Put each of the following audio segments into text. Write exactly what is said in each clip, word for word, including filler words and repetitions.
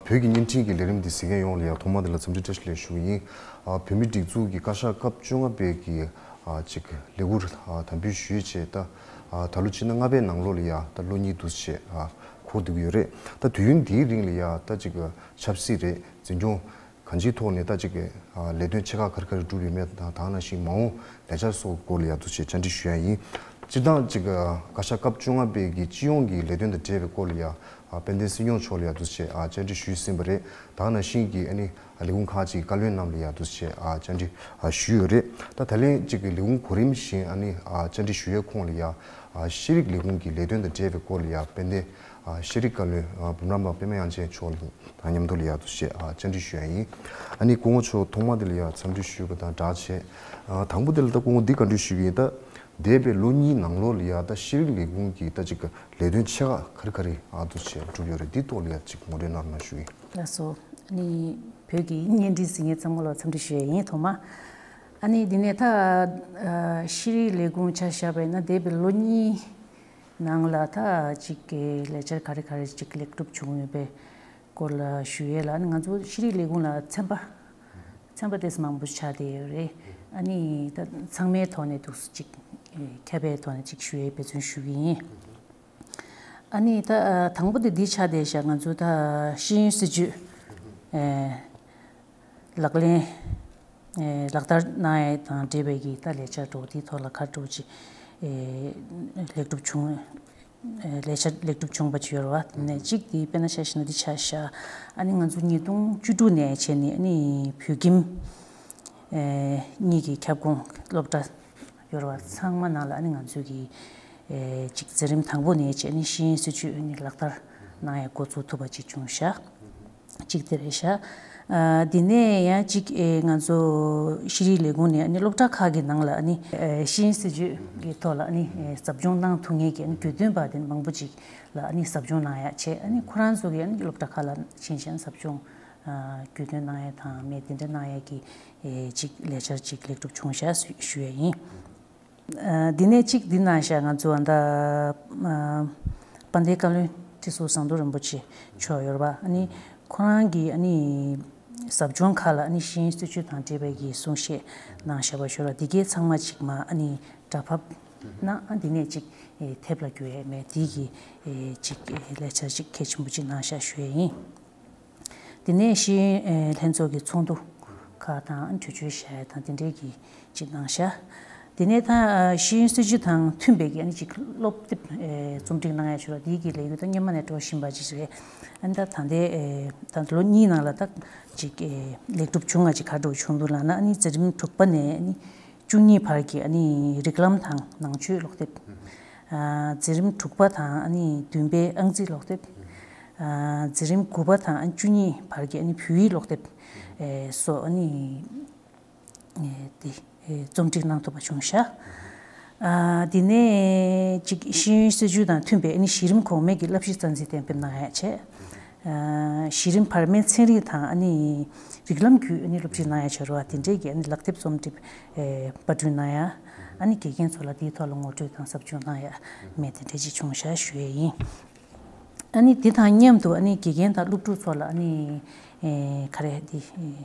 བོད་ཀྱི་བརྙན་འཕྲིན་གྱི་ལས་རིམ་འདི་གཟིགས་མཁན་ཡོངས་ལ་ཡང་ཐོག་མ་དེ་ལ་འཚམས་འདྲི་བཀྲ་ཤིས་བདེ་ལེགས་ཞུ་གི་ཡིན། ཨ། བོད་མིའི་སྒྲིག་འཛུགས་ཀྱི་བཀའ་ཤག་སྐབས་བཅོ་ལྔ་པའི་གི་ཨ་ཅིག་ལས་འགུལ་ཨ་དམ་འབུལ་ཞུས་བྱས། ད་ཨ་ད་ལོ་ཕྱི་ཟླ་ལྔ་པའི་ནང་ལོགས་ལ་ཡ་ད་ལོ་གཉིས་འདུག་བྱས་ཨ་འཁོར་བསྡད་ཀྱི་ཡོད་རེད། ད་དུས་ཡུན་འདིའི་རིང་ལ་ཡ་ད་ཅིག་ཆབ་སྲིད་རེད། འཛིན་སྐྱོང་གང་ཅིའི་ཐོག་ནས་ད་ཅིག་ཨ་ལས་དོན་ཆེ་ཁག་ག་རེ་ག་རེ་བསྒྲུབས་ཡོད་མེད་དང་། ད་ག་ནང་བཞིན་མ་འོངས་ལས་འཆར་སོགས་སྐོར་ལ་ཡ་འདུག་བྱས་བཅར་འདྲི་ཞུ་ཡ་ཡིན། སྤྱིར་བཏང་ཅིག་ཨ་བཀའ་ཤག་སྐབས་བཅོ་ལྔ་པའི་གི་སྤྱི་ཡོངས་ཀྱི་ལས་དོན་དང་འབྲེལ་བའི་སྐོར་ལ་ཡ་ཨ་དཔལ་ལྡན་སྲིད་སྐྱོང་མཆོག་ལ་ཡ་འདུག་བྱས་ཨ་བཅར་འདྲི་ཞུས་ཟིན་པ་རེད། ད་ག་ནང་བཞིན་གྱི་ཨ་ནི་ལས་ཁུངས་ཁག་ཅིག་བཀའ་བློན་རྣམས་ལ་ཡ་འདུག་བྱས་ཨ་བཅར་འདྲི་ཨ་ཞུས་ཡོད་རེད། ད་ད་ལན་ཅིག་གི་ལས་ཁུངས་གོ་རིམ་བཞིན་ཨ་ནི་ཨ་བཅར་འདྲི་ཞུ་ཡའི་ཁོངས་ལ་ཡ་ཨ་ཤེས་རིག་ལས་ཁུངས་ཀྱི་ལས་དོན་དང་འབྲེལ་བའི་སྐོར་ལ་ཡ་དཔལ་ལྡན་ཨ་ཤེས་རིག་བཀའ་བློན་ཨ་འབུམ་རམས་པ་པད་མ་དབྱངས་ཅན་མཆོག་ལ་དང་མཉམ་དུ་ལ་ཡ་འདུག་བྱས་ཨ་བཅར་འདྲི་ཞུ་ཡ་ཡིན། ཨ་ནི་སྐུ་ངོ་མཆོག་ཐོག་མ་དེ་ལ་ཡ་འཚམས་འདྲི་ཞུས་པ་དང་སྦྲགས་བྱས། ཨ་དང་པོ་དེ་ལ་ད་སྐུ་ངོ་འདི་བཀའ་འདྲི་ཞུ་གི་ཡིན། ད་འདས་པའི་ལོ་གཉིས་ནང་ལོགས་ལ་ཡ་ད་ཤེས་རིག་ལས་ཁུངས་ཀྱི་ད་ཅིག་ལས་དོན་ཆེ་ཁག་ག་རེ་ག་རེ་ཨ་འདུག་བྱས་བསྒྲུབས་ཡོད་རེད། འདི་ཐོག་ལ་ཡ་ཅིག་ངོ་སྤྲོད་གནང་རོགས་གནང་ཞུ་གི་ཡིན། ལགས་སོ། ཨ་ནི་བོད་ཀྱི་བརྙན་འཕྲིན་གཟིགས་མཁན་ཚང་མ་ལ་འཚམས་འདྲི་ཞུ་ཡ་ཡིན། ཐོག་མ་ཨ་ནི་འདི་ནས་ད་ཨ་ཤེས་རིག་ལས་ཁུངས་ཆ་བཞག་པ་ཡིན་ན་འདས་པའི་ལོ་གཉིས་ནང་ལ་ད་ཅིག་གི་ལས་འཆར་ག་རེ་ག་རེ་ཅིག་ལེགས་གྲུབ་བྱུང་ཡོད་པའི་སྐོར་ལ་ཞུ་ཡས་ལ། ཨ་ནི་ང་ཚོ་ཤེས་རིག་ལས་ཁུངས་ལ་ཚན་པ་ཚན་པ་ཏོག་ཙམ་མང་པོ་ཆགས་བསྡད་ཡོད་རེད། ཨ་ནི་ད་ཚང་མའི་ཐོག་ནས་འདུག་སེ་ཅིག་ཁྱབ་པའི་ཐོག་ནས་ཅིག་ཞུ་ཡས་འབད་བརྩོན་ཞུ་གི་ཡིན། ཨ་ནི་ད་དང་པོ་དེ་འདི་ཆགས་བསྡད་ཤག་ང་ཚོ་ད་ཤེས་ཡོན་སྲིད་བྱུས་ལག་ལེན་ལག་བསྟར་གནང་ཡས་དང་འབྲེལ་བའི་གི་ད་ལས་འཆར་འདྲ་བོ་དེའི་ཐོག་ལ་ག་འདྲ་བོ་ཅིག་ལེགས་གྲུབ་བྱུང་། ལས་འཆར་ལེགས་གྲུབ་བྱུང་བ་ཅིག་ཡོད་རེད་བ། དེ་ནས་གཅིག་དེ་དཔེར་ན་ཆ་བཞག་ན་འདི་ཆ་བཞག་ཨ་ནི་ང་ཚོ་ཉིས་སྟོང་བཅུ་དྲུག་ནས་བྱས་ནས་ཨ་ནི་བོད་ཁྱིམ་གཉིས་ཀྱི་ཁྱབ་ཁོངས་སློབ་གྲྭ་ཡོད་རེད་བ། ཚང་མ་ནང་ལ་ཨ་ནི་ང་ཚོས་ཀྱི་ཨེ་ཅིག་འཛིན་རིམ་དང་པོ་ནས་བྱས་ནས་ཤེས་ཡོན་སྲིད་བྱུས་ཨ་ནི་ལག་བསྟར་གནང་ཡ་འགོ་ཚུགས་ཐུབ་པ་ཅིག་བྱུང་ཤག་གཅིག་དེ་རེད་ཤག་ཨ་དེ་ནས་ཡང་གཅིག་ཨེ་ང་ཚོ་ཤེས་རིག་ལས་ཁུངས་ནས་ཨ་ནི་སློབ་གྲྭ་ཁག་གི་ནང་ལ་ཨ་ནི་ཨེ་ཤེས་ཡོན་སྲིད་བྱུས་ཀྱི་ཐོག་ལ་ཨ་ནི་ཨེ་ཟབ་སྦྱོང་གནང་ཐུབ་མཁན་གྱི་ཨ་ནི་རྒྱུས་སྟོན་པ་དེ་མང་པོ་ཅིག་ལ་ཨ་ནི་ཟབ་སྦྱོང་གནང་ཡ་བྱས། ཨ་ནི་ཁོ་རང་ཚོ་གི་ཨ་ནི་སློབ་གྲྭ་ཁག་ལ་ཕྱིན་བྱས་ཟབ་སྦྱོང་ཨ་རྒྱུས་སྟོན་གནང་ཡ་དང་མེད་དེ་འདྲ་གནང་ཡ་གི་ཨེ་ཅིག་ལས་འཆར་ཅིག་ལེགས་གྲུབ་བྱུང་ཤག་ཞུ་ཡ་ཡིན། ཨ་འདི་ནས་གཅིག་འདི་གནང་ཤག་ང་ཚོ་ཨ་ད་ཨ་དཔལ་ལྡན་བཀའ་བློན་ཁྲི་ཟུར་ཟམ་གདོང་རིན་པོ་ཆེ་མཆོག་ཡོད་རེད་བ། ཨ་ནི་ཁོ་རང་གིས་ཨ་ནི་ཟབ་སྦྱོང་ཁག་ལ་ཨ་ནི་ཤེས་ཡོན་སྲིད་བྱུས་དང་འབྲེལ་བའི་གི་གསུང་བཤད་གནང་བཞག་པ་ཞིག་ཡོད་རེད་བ། འདི་གའི་ཚང་མ་ཅིག་མར་ཨ་ནི་སྒྲ་ཕབ་གནང་། ཨ་འདི་ནས་ཅིག་ཨེ་དེབ་ལ་བསྒྱུར་ཡས་མེད་དེ་གི་ཨེ་ཅིག་ཨེ་ལས་འཆར་ཅིག་གལ་ཆེན་པོ་ཅིག་གནང་བཞག་ཞུ་ཡས་ཡིན། དེ་ནས་ཤེས་ཡོན་ཨེ་ལྷན་ཚོགས་ཀྱི་ཚོགས་འདུ་ཁག་དང་གྲོས་ཆོད་བཞག་ཡ་དང་དེ་འདྲའི་གི་ཅིག་གནང་ཤག་དེ་ནས་ད་ཨ་ཤེས་ཡོན་སྲིད་བྱུས་དང་མཐུན་པའི་གི་ཨ་ནི་ཅིག་སློབ་དེབ་ཨེ་རྩོམ་སྒྲིག་གནང་ཡ་ཞུ་ར་དེའི་གི་ལས་འགུལ་ད་སྔོན་མ་ནས་འགྲོ་བཞིན་པ་ཅིག་རེད། ཨ་ནི་ད་ད་ལྟའི་ཨེ་ད་ལོ་གཉིས་ནང་ལ་ད་ཅིག་ཨེ་ལེགས་གྲུབ་བྱུང་ང་ཅིག་ག་འདྲ་བྱུང་འདུག་ལབ་ན། ཨ་ནི་འཛིན་རིམ་དྲུག་པ་ནས་ཨ་ནི་བཅུ་གཉིས་བར་གྱི་ཨ་ནི་རིགས་ལམ་དང་ནང་ཆོས་ཀློག་དེབ། ཨ་འཛིན་རིམ་དྲུག་པ་དང་ཨ་ནི་བདུན་པའི་ཨང་རྩིས་ཀློག་དེབ། ཨ་འཛིན་རིམ་དགུ་པ་དང་ཨ་ནི་བཅུ་གཉིས་བར་གྱི་ཨ་ནི་བོད་ཡིག་ཀློག་དེབ། ཨེ་སོགས་ཨ་ནི་ཨེ་དེ་ཨེ་རྩོམ་སྒྲིག་གནང་ཐུབ་པ་བྱུང་ཤག་ཨ་དེ་ནས་གཅིག་ཤེས་ཡོན་སྲིད་བྱུས་དང་མཐུན་པའི་ཨ་ནི་གཞི་རིམ་གོང་མའི་གི་བསླབ་གཞི་རྩ་འཛིན་གཏན་འབེབས་གནང་ཡ་བྱས། ཨ་གཞི་རིམ་བར་མའི་ཚན་རིག་དང་ཨ་ནི་རིགས་ལམ་བརྒྱུད་ཨ་ནི་སློབ་ཁྲིད་གནང་ཡ་བྱས་རེད་བ། དེ་འདྲའི་གི་ཨ་ནི་ལག་དེབ་རྩོམ་སྒྲིག་ཨེ་པར་སྐྲུན་གནང་ཡ། ཨ་ནི་དགེ་རྒན་ཚོ་ལ་དེའི་ཐོག་ལ་ངོ་སྤྲོད་དང་ཟབ་སྦྱོང་གནང་ཡ་མེད་དེ་འདྲ་ཅིག་བྱུང་ཤག་ཞུ་ཡས་ཡིན། ཨ་ནི་དེ་དང་མཉམ་དུ་ཨ་ནི་དགེ་རྒན་དང་སློབ་ཕྲུག་ཚོ་ལ་ཨ་ནི་ཨེ་ག་རེ་དེ་ཨེ་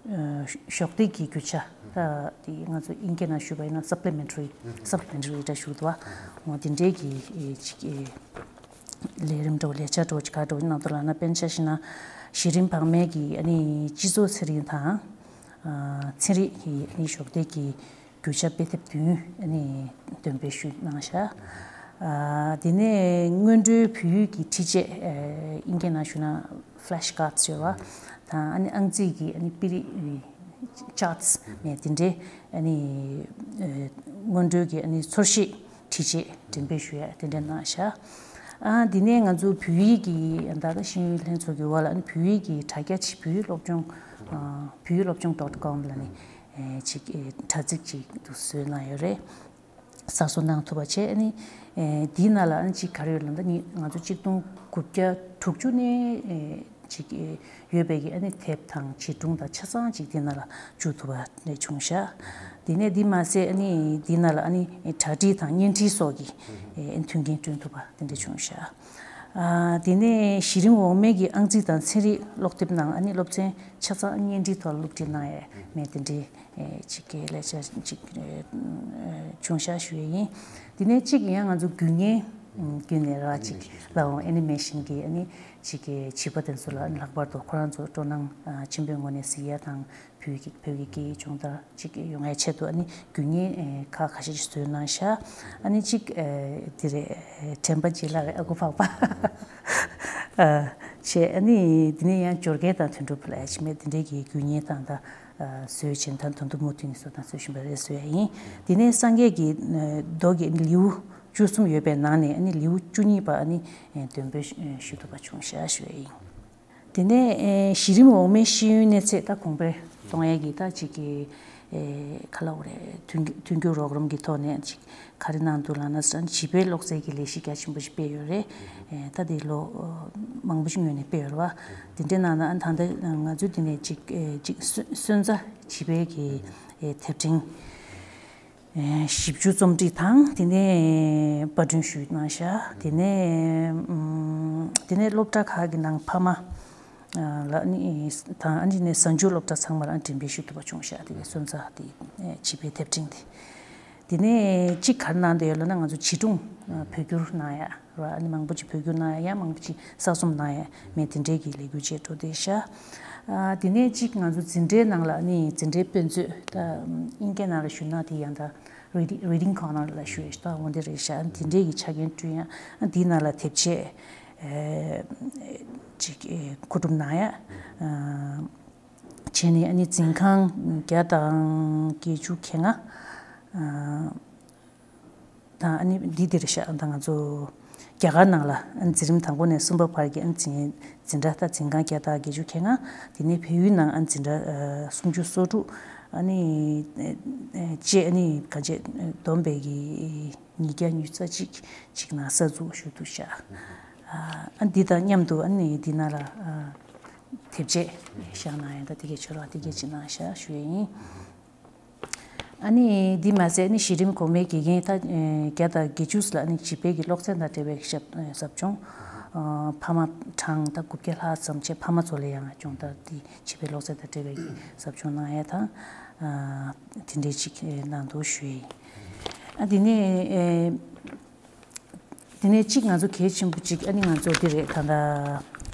ཨ་གཞོགས་འདེགས་ཀྱི་རྒྱུ་ཆ། ད་དེ་ང་ཚོ་དབྱིན་སྐད་ནང་ཞུས་པ་ཡིན་ན་supplementary supplementary འདྲ་ཞུ་འདུག་བ། འོ་དེ་འདྲའི་གི་ཨེ་ཅིག་ཨེ་ལས་རིམ་འདྲ་བོ་ལས་འཆར་འདྲ་བོ་ཅིག་ག་འདྲ་བོ་གནང་འདུག་ལབ་ན། དཔེར་ན་ཆ་བཞག་ན་གཞི་རིམ་བར་མའི་གི་ཨ་ནི་སྤྱི་ཚོགས་ཚན་རིག་དང་ཨ་ཚན་རིག་གི་ཨ་ནི་གཞོགས་འདེགས་ཀྱི་རྒྱུ་ཆ་དཔེ་དེབ་བདུན་ཨ་ནི་འདོན་སྤེལ་ཞུས་གནང་ཤག་ཨ་དེ་ནས་སྔོན་འགྲོའི་བོད་ཡིག་གི་འཕྲུལ་ཆས། ཨ་དབྱིན་སྐད་ནང་ཞུ་ན་flashcards ཡོད་བ། དང་ཨ་ནི་ཨང་རྩིས་ཀྱི་ཨ་ནི་དཔེ་རིས་charts ནས་དེ་འདྲའི་ཨ་ནི་ཨ་སྔོན་འགྲོའི་གི་ཨ་ནི་ཚོར་ཤེས་འཕྲུལ་ཆས་འགྲེམས་སྤེལ་ཞུ་ཡ་དེ་འདྲ་གནང་ཤག་ཨ་དེ་ནས་ང་ཚོ་བོད་ཡིག་གི་ད་ལྟ་ཤེས་ཡོན་ལྷན་ཚོགས་ཀྱི་འོག་ལ་ཨ་ནི་བོད་ཡིག་གི་དྲ་རྒྱ་ཅིག་བོད་ཡིག་སློབ་སྦྱོང་ཨ་བོད་ཡིག་སློབ་སྦྱོང་dot com ལ་ནི་ཨེ་ཅིག་ཨེ་དྲ་ཚིགས་ཅིག་འདུག་བཟོས་གནང་ཡོད་རེད། གསར་བཟོ་གནང་ཐུབ་པ་བྱས། ཨ་ནི་ཨེ་འདིའི་ནང་ལ་ཨ་ནི་ཅིག་ག་རེ་ཡོད་ལབ་ན། ནི་ང་ཚོ་གཅིག་སྟོང་དགུ་བརྒྱ་དྲུག་ཅུ་ནས་ཨེ་ཅིག་ཨེ་ཡོད་པའི་གི་ཨ་ནི་དེབ་དང་བྱིས་སྒྲུང་དང་ཆ་ཚང་ཅིག་འདི་ནང་ལ་བཅུག་ཐུབ་པ་རེ་བྱུང་ཤག་དེ་ནས་འདི་མ་ཟད་ཨ་ནི་འདི་ནང་ལ་ཨ་ནི་གྲ་སྒྲིག་དང་བརྙན་འཕྲིན་སོགས་ཀྱི་ཨེ་མཐུན་རྐྱེན་བསྐྲུན་ཐུབ་པ་དེ་འདྲ་བྱུང་ཤག་ཨ། དེ་ནས་གཞི་རིམ་འོག་མའི་གི་ཨང་རྩིས་དང་ཚན་རིག་སློབ་དེབ་ནང་ཨ་ནི་སློབ་ཚན་ཆ་ཚང་བརྙན་འཕྲིན་ཐོག་སློབ་ཁྲིད་གནང་ཡས་མེད་དེ་འདྲའི་ཅིག་གི་ལས་འཆར་ཅིག་བྱུང་ཤག་ཞུ་ཡས་ཡིན། དེ་ནས་གཅིག་ཡང་ང་ཚོ་དགུན་ངའི་བརྒྱུད་ནས་ར་ཅིག་ལའོ་ཨེ་ནི་མེ་ཤིན་གི་ཨ་ནི་ཅིག་གི་བྱིས་པ་དེ་ཚོ་ལ་ལྷག་པར་དུ་ཁོ་རང་ཚོ་སྤྲོ་སྣང་ཆེན་པོའི་ངོས་ནས་གཟིགས་ཡ་དང་། བོད་ཀྱི་བོད་ཀྱི་སྐད་ཡིག་སྦྱོང་བརྡར་ཅིག་ཡོང་ཡའི་ཆེད་དུ་ཨ་ནི་དགུན་ངའི་ཁག་ཁ་ཤས་ཅིག་བཟོས་གནང་ཤག་ཨ་ནི་གཅིག་དེ་རེད། དྲན་པ་བརྗེད་ལ་རེད། ཨ་ཁུ་ཕག་པ་བྱས། ཨ་ནི་དེ་ནས་ཡང་འབྱོར་སྐལ་དང་དོན་གྲུབ་ལ་ཡ་ཕྱི་མའི་དེ་འདྲའི་གི་དགུན་ངའི་དང་ད་བཟོས་བྱས་ད་དོན་དུ་མུ་མཐུད་ནས་བཟོ་དང་བཟོ་བཞིན་པ་རེད་བཟོ་ཡ་ཡིན། དེ་ནས་སངས་རྒྱས་ཀྱི་མདོ་གི་ལེའུ་བཅུ་གསུམ་ཡོད་པའི་ནང་ནས་ཨ་ནི་ལེའུ་བཅུ་གཉིས་པ་ཨ་ནི་འདོན་སྤེལ་ཞུ་ཐུབ་པ་བྱུང་ཤག་ཞུ་ཡ་ཡིན། དེ་ནས་ཨེ་གཞི་རིམ་འོག་མའི་ཤེས་ཡོན་གནས་ཚད་ད་གོང་འཕེལ་གཏོང་ཡས་ཀྱི་ད་ཅིག་གི་ཨེ་ག་ལབ་དགོས་རེད། མཐུན་མཐུན་འགྱུར་རོགས་རམ་གྱི་ཐོག་ནས་ཅིག་ག་རེ་གནང་འདུག་ལབ་ན་བྱིས་པའི་ཀློག་རྩལ་གྱི་ལས་གཞི་རྒྱ་ཆེན་པོ་ཞིག་སྤེལ་ཡོད་རེད། ཨེ་ད་དེ་ལོ་མང་པོ་ཞིག་སྔོན་ནས་སྤེལ་ཡོད་རེད་བ། དེ་འདྲའི་ནང་ན་ཨ་ད་ལྟ་ང་ཚོས་དེ་ནས་ཅིག་ཨེ་ཅིག་སོན་སོན་རྩ་བྱིས་པའི་གི་ཨེ་དེབ་ཕྲེང་བཞི་བཅུ་རྩོམ་སྒྲིག་དང་དེ་ནས་པར་སྐྲུན་ཞུས་གནང་ཤག་དེ་ནས་དེ་ནས་སློབ་གྲྭ་ཁག་གི་ནང་ཕ་མ་ལ་ནི་དང་ཨ་ནི་ནས་གཟའ་མཇུག་སློབ་གྲྭ་ཚང་མར་འགྲེམས་སྤེལ་ཞུ་ཐུབ་པ་བྱུང་ཤག་དེ་གའི་སོན་རྩ་དེ་བྱིས་པའི་དེབ་ཕྲེང་དེ། དེ་ནས་གཅིག་ག་རེ་གནང་བསྡད་ཡོད་ལབ་ན་ང་ཚོ་བྱིས་སྒྲུང་བོད་བསྒྱུར་གནང་ཡ། ར་ཨ་ནི་མང་པོ་ཅིག་བོད་བསྒྱུར་གནང་ཡ་ཡང་མང་པོ་ཅིག་གསར་རྩོམ་གནང་ཡ་མེད་དེ་འདྲའི་གི་ལས་འགུལ་བཅས་འགྲོ་བསྡད་ཤག་ཨ་དེ་ནས་གཅིག་ང་ཚོ་འཛིན་གྲྭའི་ནང་ལ་ཨ་ནི་འཛིན་གྲྭའི་དཔེ་མཛོད་ད་ཨིན་སྐད་ནང་ལ་ཞུ་ན་དེ་ཡང་ད་Reading Reading Corner ལ་ཞུ་ཡ་ཞིག་ད་འོ་འདི་རེད་ཤག་ཨ་དེ་འདྲའི་གི་ཆ་རྐྱེན་བསྐྲུན་ཡ་ཨ་དེའི་ནང་ལ་དེབ་ཆས་ཅིག་མཁོ་སྒྲུབ་གནང་ཡ་བྱས་ནས་ཨ་ནི་འཛིན་ཁང་བརྒྱ་དང་བརྒྱད་ཅུ་གྱ་ལྔ། དང་ཨ་ནི་འདི་འདིར་བཞག་ད་ང་ཚོ་རྒྱ་གར་ནང་ལ་ཨ་ནི་འཛིན་རིམ་དང་པོ་ནས་གསུམ་པ་བར་གྱི་ཨ་ནི་འཛིན་འཛིན་གྲྭ་ད་འཛིན་ཁང་བརྒྱ་དང་བརྒྱད་ཅུ་གྱ་ལྔ། དེ་ནས་བལ་ཡུལ་ནང་ཨ་ནི་འཛིན་གྲྭ་ཨ་སུམ་ཅུ་སོ་དྲུག་ཨ་ནི་ཨ་བཅས་ཨ་ནི་ག་ཅེ་བསྡོམས་པའི་གི་ཉིས་བརྒྱ་ཉི་ཤུ་རྩ་གཅིག་ཅིག་ནང་གསར་འཛུགས་ཞུ་འདུག་ཤག་ཨ་འདི་དང་མཉམ་དུ་ཨ་ནི་འདི་ནང་ལ་ཨ་དེབ་ཆས་བཞག་གནང་ཡ་ད་དེ་གའི་ཕྱོགས་ལ་དེ་གའི་ཅིག་གནང་ཤག་ཞུ་ཡ་ཡིན། ཨ་ནི་འདི་མ་ཟད་ཨ་ནི་གཞི་རིམ་གོང་མའི་དགེ་རྒན་ད་ཨེ་བརྒྱ་དང་བརྒྱད་ཅུ་ལ་ཨ་ནི་བྱིས་པའི་གི་སློབ་ཚན་དང་འབྲེལ་བའི་ཞབས་ཨེ་ཟབ་སྦྱོང་ཨ་ཕ་མ་གྲངས་ད་དགུ་བརྒྱ་ལྷག་ཙམ་བྱས་ཕ་མ་ཚོ་ལ་ཡང་སྦྱོང་བརྡར་འདི་བྱིས་པའི་སློབ་ཚན་དང་འབྲེལ་བའི་གི་ཟབ་སྦྱོང་གནང་ཡས་དང་ཨ་དེ་འདྲའི་ཅིག་ཨེ་གནང་འདུག་ཞུ་ཡས་ཡིན། ཨ་དེ་ནས་ཨེ། དེ་ནས་གཅིག་ང་ཚོ་གལ་ཆེན་པོ་གཅིག་ཨ་ནི་ང་ཚོ་འདི་རེད་ད་ལྟ་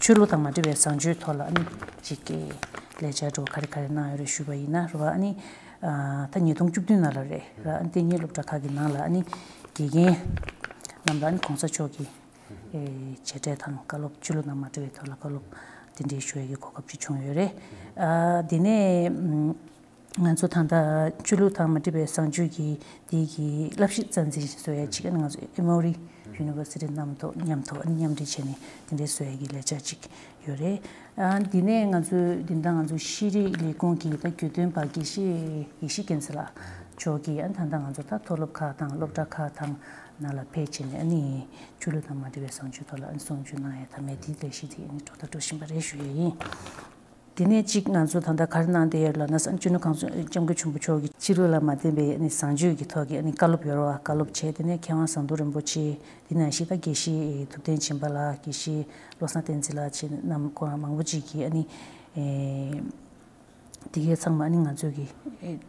ཆོས་ལུགས་དང་མ་འབྲེལ་བའི་བཟང་སྤྱོད་ཐོག་ལ་ཨ་ནི་གཅིག་གི་ལས་འཆར་འགྲོ་ག་རེ་ག་རེ་གནང་ཡོད་རེད་ཞུས་པ་ཡིན་ན་རེད་བ། ཨ་ནི་ད་ཉིས་སྟོང་བཅུ་བདུན་ནང་ལ་རེད་ར། ཨ་ནི་དེ་སྔའི་སློབ་གྲྭ་ཁག་གི་ནང་ལ་ཨ་ནི་དགེ་རྒན་རྣམས་ལ་ཨ་ནི་གོང་ས་མཆོག་གི་མཇལ་འཕྲད་དང་བཀའ་སློབ་ཆོས་ལུགས་དང་མ་འབྲེལ་བའི་ཐོག་ལ་བཀའ་སློབ་དེ་འདྲའི་ཞུ་ཡས་ཀྱི་གོ་སྐབས་ཅིག་བྱུང་ཡོད་རེད། ཨ་དེ་ནས། ང་ཚོ་ད་ལྟ་ཆོས་ལུགས་དང་མ་འབྲེལ་བའི་བཟང་སྤྱོད་ཀྱི་དེ་གི་བསླབ་གཞི་རྩ་འཛིན་བཟོ་ཡ་གཅིག་ཨ་ནི་ང་ཚོ་ཨེ་མོ་རི་ཡུ་ནི་ཝར་སི་ཊི་རྣམས་ཐོག་མཉམ་ཐོག་ཨ་ནི་མཉམ་འབྲེལ་བྱས་ནས་དེ་འདྲའི་བཟོ་ཡ་གི་ལས་འཆར་གཅིག་ཡོད་རེད། ཨ་འདི་ནས་ང་ཚོའི་འདི་ད་ང་ཚོ་ཤེས་རིག་ལས་ཁུངས་ཀྱི་ད་གྱོད་དོན་པ་དགེ་བཤེས་ཡེ་ཤེས་རྒྱལ་མཚན་ལགས་མཆོག་གིས་ཨ་ནི་ད་ལྟ་ང་ཚོ་ད་མཐོ་སློབ་ཁག་དང་སློབ་གྲྭ་ཁག་དང་ནང་ལ་ཕེབས་བྱས་ནས་ཨ་ནི་ཆོས་ལུགས་དང་མ་འབྲེལ་བའི་བཟང་སྤྱོད་ཐོག་ལ་ཨ་ནི་གསུང་ཆོས་གནང་ཡ་ཐ་མའི་དེའི་ལས་གཞི་དེ་ཨ་ནི་འགྲོ་ད་འགྲོ་བཞིན་པ་རེད་ཞུ་ཡ་ཡིན། དེ་ནས་གཅིག་ང་ཚོ་ད་ལྟ་ག་རེ་གནང་བསྡད་ཡོད་ལབ་ན་སྤྱི་ནོར་གོང་ས་སྐྱབས་མགོན་ཆེན་པོ་མཆོག་གིས་ཕྱི་ལུགས་ལ་མ་བརྟེན་པའི་ཨ་ནི་བཟང་སྤྱོད་ཀྱི་ཐོག་གི་ཨ་ནི་བཀའ་སློབ་ཡོད་རེད་བ། བཀའ་སློབ་བྱས་དེ་ནས་མཁས་དབང་ཟམ་གདོང་རིན་པོ་ཆེ་དེ་ནང་བཞིན་ད་དགེ་བཤེས་ཐུབ་བསྟན་སྦྱིན་པ་ལགས་དགེ་བཤེས་བློ་བཟང་བསྟན་འཛིན་ལགས་བཅས་རྣམས་ཁོ་རང་མང་པོ་ཅིག་གིས་ཨ་ནི་དེ་གའི་ཚང་མ་ཨ་ནི་ང་ཚོས་ཀྱི་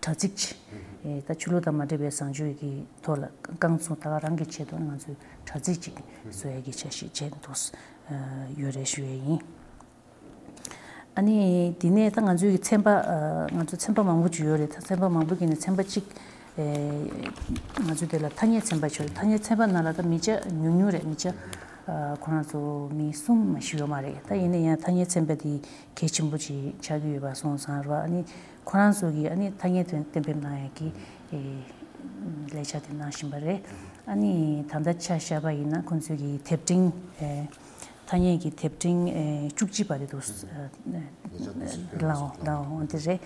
དྲ་ཚིགས་ཅིག་ད་ཆོས་ལུགས་དང་མ་འབྲེལ་བའི་བཟང་སྤྱོད་ཀྱི་ཐོག་ལ་རྐང་བཙུགས་ད་ག་རང་གི་ཆེད་དུ་ང་ཚོས་དྲ་ཚིགས་ཅིག་བཟོ་ཡ་གི་འཆར་གཞི་བྱས་འདུག་ཡོད་རེད་ཞུ་ཡ་ཡིན། ཨ་ནི་དེ་ནས་ད་ང་ཚོའི་གི་ཚན་པ་ཨ་ང་ཚོ་ཚན་པ་མང་པོ་ཅིག་ཡོད་རེད། ད་ཚན་པ་མང་པོ་གི་ནས་ཚན་པ་གཅིག་ཨེ་ང་ཚོ་དེ་ལ་ཐ་སྙད་ཚན་པ་ཅིག་ཡོད་རེད། ཐ་སྙད་ཚན་པ་ནང་ལ་ད་མི་ཆ་ཉུང་ཉུང་རེད། མི་ཆ་ཨ་ཁོ་རང་ཚོ་མི་གསུམ་མ་ཞིག་ཡོད་མ་རེད། ད་ཡིན་ན་ཡང་ཐ་སྙད་ཚན་པ་དེ་གལ་ཆེན་པོ་ཅིག་ཆགས་ཀྱི་ཡོད་པ་སོང་ཙང་རེད་བ། ཨ་ནི་ཁོ་རང་ཚོ་གི་ཨ་ནི་ཐ་སྙད་དོན་གཏན་འབེབས་གནང་ཡ་གི་ཨེ་ལས་འཆར་དེ་གནང་བཞིན་པ་རེད། ཨ་ནི་ད་ལྟ་ཆ་བཞག་པ་ཡིན་ན་ཁོང་ཚོ་གི་དེབ་ཕྲེང་ཨེ། ཐ་སྙད་ཀྱི་དེབ་ཕྲེང་ཨེ་བཅུ་གཅིག་པ་རེད་འདུག་ལའོ་ལའོ་འདི་རེད།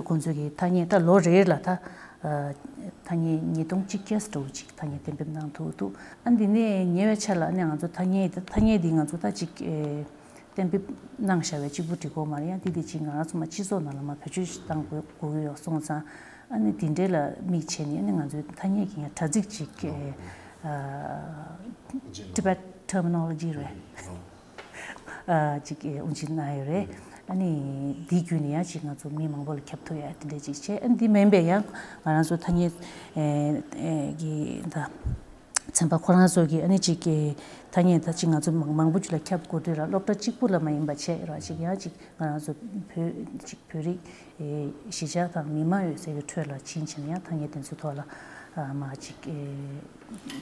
ཁོང་ཚོ་གི་ཐ་སྙད་ད་ལོ་རེ་ལ་ད་ཐ་སྙད་ཉིས་སྟོང་གཅིག་བརྒྱ་འདྲ་བོ་ཅིག་ཐ་སྙད་གཏན་འབེབས་གནང་ཐུབ་འདུག་ཨ་འདི་ནས་ཉེ་བའི་ཆར་ལ་ཨ་ནི་ང་ཚོ་ཐ་སྙད་ད་ཐ་སྙད་འདི་ང་ཚོ་ད་ཅིག་ཨེ་གཏན་འབེབས་གནང་བཞག་པའི་གཅིག་པུ་འགྲིག་གོ་མ་རེད། ཡང་འདི་འདི་ཅིག་ང་རང་ཚོ་མ་སྤྱི་ཚོགས་ནང་ལ་མ་བེད་སྤྱོད་བཏང་དགོས་དགོས་ཀྱི་ཡོད་སོང་ཙང་ཨ་ནི་འདི་འདྲའི་ལ་དམིགས་བྱས་ནས་ཨ་ནི་ང་ཚོའི་ཐ་སྙད་ཀྱི་ཡང་དྲ་ཚིགས་ཅིག་ཨེ། Tibet terminology རེད། ཨ་ཅིག་ཨེ་དབུ་འབྱེད་གནང་ཡོད་རེད། ཨ་ནི་འདི་བརྒྱུད་ནས་ཡང་ཅིག་ང་ཚོ་མི་མང་པོ་ལ་ཁྱབ་ཐུབ་ཡ་དེ་འདྲ་ཅིག་བྱས། ཨ་ནི་འདི་མིན་པའི་ཡང་ང་རང་ཚོ་ཐ་སྙད་ཨེ་ཨེ་གི་ད་ཚན་པ་ཁོ་རང་ཚོ་གི་ཨ་ནི་ཅིག་གི་ཐ་སྙད་ད་ཅིག་ང་ཚོ་མང་མང་པོ་ཅིག་ལ་ཁྱབ་དགོས་དུས་ར་སློབ་གྲྭ་གཅིག་པུ་ལ་མ་ཡིན་པ་བྱས་ར་ཅིག་ཡང་ཅིག་ང་རང་ཚོ་བོད་ཅིག་བོད་རིགས་ཨེ་གཞིས་ཆགས་དང་མི་མང་ཡོད་སའི་གི་ཁྲོད་ལ་ཕྱིན་ཕྱིན་ཡང་ཐ་སྙད་དེ་ཚོའི་ཐོག་ལ་ཨ་མ་ཅིག་ཨེ་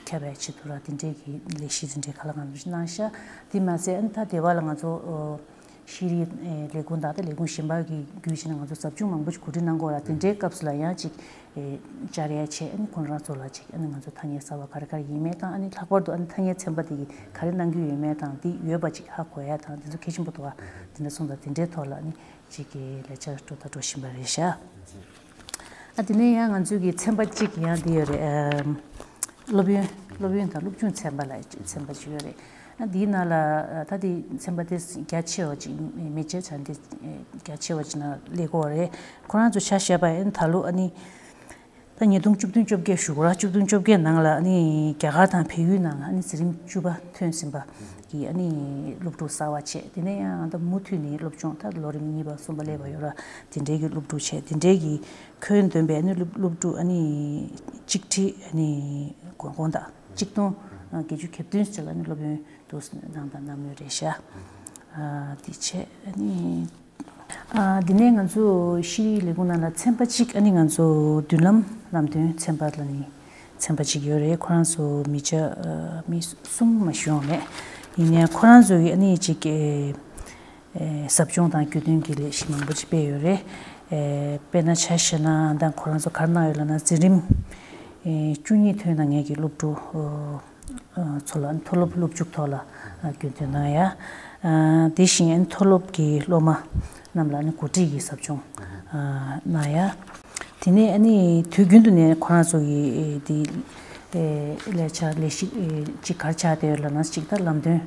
ཁྱབ་པའི་ཆེད་དུ་ར་དེ་འདྲའི་གི་ལས་གཞི་དེ་འདྲའི་ག་ལ་གང་འདྲ་གནང་ཤག་དེ་མ་ཟད་ཨ་ནི་ད་དེ་བ་ལ་ང་ཚོ་ཨོ་ཤེས་རིག་ཨེ་ལས་ཁུངས་དང་ད་ལས་ཁུངས་གཞན་པ་གི་བརྒྱུད་བྱས་ནས་ང་ཚོ་ཟབ་སྦྱོང་མང་པོ་ཞིག་གོ་སྒྲིག་གནང་དགོས་ར་དེ་འདྲའི་སྐབས་སུ་ལ་ཡང་ཅིག་ཨེ་བཅར་ཡ་བྱས། ཨ་ནི་ཁོང་རང་ཚོ་ལ་ཅིག་ཨ་ནི་ང་ཚོ་ཐ་སྙད་གསར་པ་ག་རེ་ག་རེ་ཡིན་མེད་དང་། ཨ་ནི་ལྷག་པར་དུ་ཨ་ནི་ཐ་སྙད་ཚན་པ་དེ་གི་ག་རེ་གནང་རྒྱུ་ཡོད་མེད་དང་། དེ་ཡོད་པ་ཅིག་ཧ་གོ་ཡ་དང་། དེ་ཚོ་གལ་ཆེན་པོ་འདུག་ག་དེ་འདྲ་སོང་ཙང་དེ་འདྲའི་ཐོག་ལ་ཨ་ནི་ཅིག་གི་ལས་འཆར་འགྲོ་ད་འགྲོ་བཞིན་པ་རེད་ཤག་ཨ་དེ་ནས་ཡང་ང་ཚོའི་གི་ཚན་པ་གཅིག་ཡང་འདི་ཡོད་རེད། ཨམ། སློབ་ཡོན་སློབ་ཡོན་དང་སློབ་སྦྱོང་ཚན་པ་ལ་ཚན་པ་གཅིག་ཡོད་རེད། ཨ་འདིའི་ནང་ལ་ཨ་ད་དེ་ཚན་པ་དེ་རྒྱ་ཆེ་བ་ཅིག་མི་བྱེད་ཚན་དེ་རྒྱ་ཆེ་བ་ཅིག་ནང་སླེབས་ཀྱི་ཡོད་རེད། ཁོ་རང་ཚོ་ཆ་བཞག་པ་ཡིན་ད་ལོ་ཨ་ནི་ད་ཉིས་སྟོང་བཅུ་བདུན་བཅོ་བརྒྱད་ཞུ་དགོས་ར། བཅུ་བདུན་བཅོ་བརྒྱད་ནང་ལ་ཨ་ནི་རྒྱ་གར་དང་བལ་ཡུལ་ནང་ཨ་ནི་འཛིན་རིམ་བཅུ་པ་ཐོན་ཟིན་པ་གི་ཨ་ནི་སློབ་ཕྲུག་གསར་པ་བྱས། དེ་ནས་ཡང་ད་མུ་མཐུད་ནས་སློབ་སྦྱོང་ད་ལོ་རིམ་གཉིས་པ་གསུམ་པ་སླེབས་པ་ཡོད་ར། དེ་འདྲའི་གི་སློབ་ཕྲུག་བྱས། དེ་འདྲའི་གི་ཁྱོན་བསྡོམས་པའི་ཨ་ནི་སློབ་སློབ་ཕྲུག་ཨ་ནི་གཅིག་ཁྲི་ཨ་ནི་དགོངས་དགོངས་དག་གཅིག་སྟོང་བརྒྱད་ཅུ་གྱ་བདུན་ཙམ་ལ་ཨ་ནི་སློབ་ཡོན་དུ་གནང་དང་གནང་མུས་རེད་ཤག་ཨ་དེ་བྱས་ཨ་ནི། ཨ་དེ་ནས་ང་ཚོ་ཤེས་རིག་ལས་ཁུངས་ནང་ལ་ཚན་པ་གཅིག་ཨ་ནི་ང་ཚོ་མདུན་ལམ་ལམ་སྟོན་ཚན་པ་ལ་ནི་ཚན་པ་གཅིག་ཡོད་རེད། ཁོ་རང་ཚོ་མི་ཆ་ཨ་མི་གསུམ་མ་ཞིག་ཡོང་མེད། ཡིན་ནའི་ཁོ་རང་ཚོ་གི་ཨ་ནི་གཅིག་ཨེ་ཨེ་ཟབ་སྦྱོང་དང་རྒྱུས་སྟོན་གྱི་ལས་གཞི་མང་པོ་ཅིག་སྤེལ་ཡོད་རེད། ཨེ་དཔེར་ན་ཆ་བཞག་ན་ད་ཁོ་རང་ཚོ་ག་རེ་གནང་ཡོད་ལབ་ན་འཛིན་རིམ་ཨེ་བཅུ་གཉིས་ཐོན་གནང་མཁན་གྱི་སློབ་ཕྲུག་ཨོ། ཚོ་ལ་མཐོ་སློབ་སློབ་འཇུག་ཐོག་ལ་རྒྱུན་འཛིན་གནང་ཡ། དེ་བཞིན་མཐོ་སློབ་ཀྱི་སློབ་མ་རྣམས་ལ་ནི་འགོ་ཁྲིད་ཀྱི་ཟབ་སྦྱོང་གནང་ཡ། དེ་ནས་ཨ་ནི་དུས་རྒྱུན་དུ་ནས་ཁོ་རང་ཚོ་ཡི་དེ་ལས་འཆར་ལས་གཞི་ཅིག་ག་རེ་ཆགས་བསྡད་ཡོད་ལབ་ན་ཅིག་ད་ལམ་སྟོན་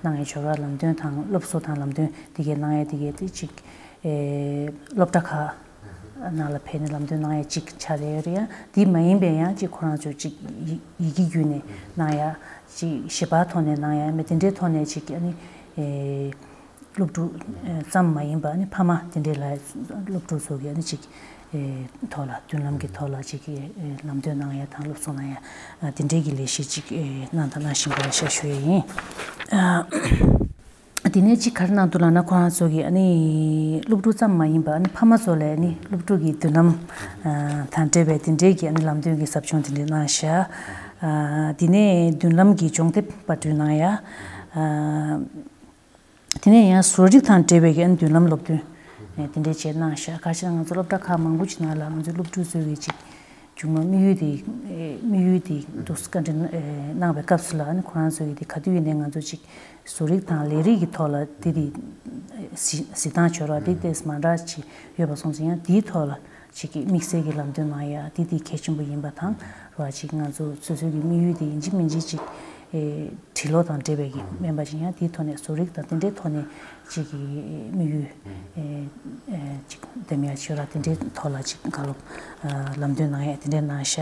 གནང་ཡ་ཆོག་ར། ལམ་སྟོན་དང་སློབ་གསོ་དང་ལམ་སྟོན་དེ་གས་གནང་ཡ་དེ་གས་དེ་ཅིག་སློབ་གྲྭ་ཁག་ནང་ལ་ཕེབས་ནས་ལམ་སྟོན་གནང་ཡ་གཅིག་ཆགས་བསྡད་ཡོད་རེད། ཡང་དེ་མ་ཡིན་པའི་ཡང་གཅིག་ཁོ་རང་ཚོས་གཅིག་ཡི་ཡི་གེ་བརྒྱུད་ནས་གནང་ཡ་གཅིག་ཞལ་པར་ཐོག་ནས་གནང་ཡ་མེད་དེ་འདྲའི་ཐོག་ནས་གཅིག་ཨ་ནི་ཨེ་སློབ་ཕྲུག་ཨེ་ཙམ་མ་ཡིན་པ་ཨ་ནི་ཕ་མ་དེ་འདྲའི་ལ་སློབ་ཕྲུག་ཚོ་གི་ཨ་ནི་གཅིག་ཨེ་ཐོག་ལ་མདུན་ལམ་གྱི་ཐོག་ལ་གཅིག་ཨེ་ལམ་སྟོན་གནང་ཡ་དང་སློབ་གསོ་གནང་ཡ་ཨ་དེ་འདྲའི་གི་ལས་གཞི་གཅིག་ཨེ་གནང་དང་གནང་བཞིན་པ་ལ་ཤ་ཞུ་ཡ་ཡིན། ཨ། དེ་ནས་གཅིག་ག་རེ་གནང་འདུག་ལབ་ན་ཁོ་རང་ཚོ་གིས་ཨ་ནི་སློབ་ཕྲུག་ཙམ་མ་ཡིན་པ་ཨ་ནི་ཕ་མ་ཚོ་ལ་ཨ་ནི་སློབ་ཕྲུག་གི་མདུན་ལམ་དང་འབྲེལ་བའི་དེ་འདྲའི་གི་ཨ་ནི་ལམ་སྟོན་གྱི་ཟབ་སྦྱོང་དེ་འདྲ་གནང་ཤག་དེ་ནས་མདུན་ལམ་གྱི་སྦྱོང་དེབ་པར་སྐྲུན་གནང་ཡ། དེ་ནས་ཡང་བཟོ་རིག་དང་འབྲེལ་བའི་གི་ཨ་ནི་མདུན་ལམ་སློབ་སྟོན་དེ་འདྲ་བྱས་གནང་ཤག་ག་ཅི་ན་ང་ཚོ་སློབ་གྲྭ་ཁག་མང་པོ་ཅིག་ནང་ལ་ང་ཚོའི་སློབ་ཕྲུག་ཚོ་གི་ཅིག་མཇུག་མ་དམིགས་ཡུལ་དེ་དམིགས་ཡུལ་དེ་འདུག་བཀའ་འདྲི་གནང་བའི་སྐབས་སུ་ལ་ཨ་ནི་ཁོ་རང་ཚོ་གི་དེ་ག་དུས་ཡིན་ནའི་ང་ཚོ་ཅིག་བཟོ་རིག་དང་ལས་རིགས་ཀྱི་ཐོག་ལ་དེ་དེ་གཟིགས་གཟིགས་སྟངས་བྱོས་རོགས་དེ་དེ་མ་འདྲ་ཅིག་ཡོད་པ་སོང་ཙང་ཡང་དེའི་ཐོག་ལ་ཅིག་གི་དམིགས་བསལ་གྱི་ལམ་སྟོན་གནང་ཡ་དེ་དེ་གལ་ཆེན་པོ་ཡིན་པ་དང་རོགས་ཅིག་ང་ཚོ་སོ་སོའི་གི་དམིགས་ཡུལ་དེ་ཡིན་གཅིག་མིན་གཅིག་ཅིག་ཨེ་འབྲི་ཀློག་དང་འབྲེལ་བའི་གི་མིན་པ་ཅིག་ཡང་དེའི་ཐོག་ནས་བཟོ་རིག་དང་དེ་འདྲའི་ཐོག་ནས་ཅིག་གི་དམིགས་ཡུལ་ཨེ་ཨེ་ཅིག་འདེམས་ཡ་བྱོས་རོགས་དེ་འདྲའི་ཐོག་ལ་ཅིག་བཀའ་སློབ་ཨ་ལམ་སྟོན་གནང་ཡ་དེ་འདྲའི་གནང་ཤག་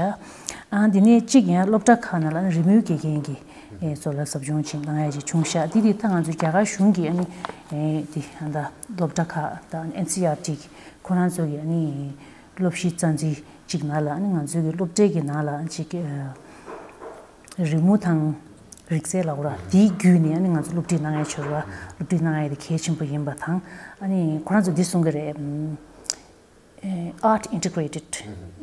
ཨ་དེ་ནས་ཅིག་ཡང་སློབ་གྲྭ་ཁག་ནང་ལ་རེས་མོས་དགེ་རྒན་གྱི་ཨེ་ཚོ་ལ་ཟབ་སྦྱོང་ཅིག་གནང་ཡ་ཅིག་བྱུང་ཤག་དེ་དེ་ད་ང་ཚོ་རྒྱ་གར་གཞུང་གི་ཨ་ནི་ཨེ་དེ་ཨ་ད་སློབ་གྲྭ་ཁག་དང་ཨེན་སི་ཨར་ཊི་གི་ཁོ་རང་ཚོ་གི་ཨ་ནི་སློབ་གཞི་རྩ་འཛིན་ཅིག་ནང་ལ་ཨ་ནི་ང་ཚོའི་གི་སློབ་གྲྭའི་གི་ནང་ལ་ཅིག་ཨ་རི་མོ་དང་རིག་རྩལ་ལབ་དགོས་ར་དེའི་བརྒྱུད་ནས་ཨ་ནི་ང་ཚོ་སློབ་ཁྲིད་གནང་ཡ་བྱོས་ར། སློབ་ཁྲིད་གནང་ཡ་དེ་གལ་ཆེན་པོ་ཡིན་པ་དང་ཨ་ནི་ཁོ་རང་ཚོ་འདི་གསུང་གི་རེད། ཨ་Art Integrated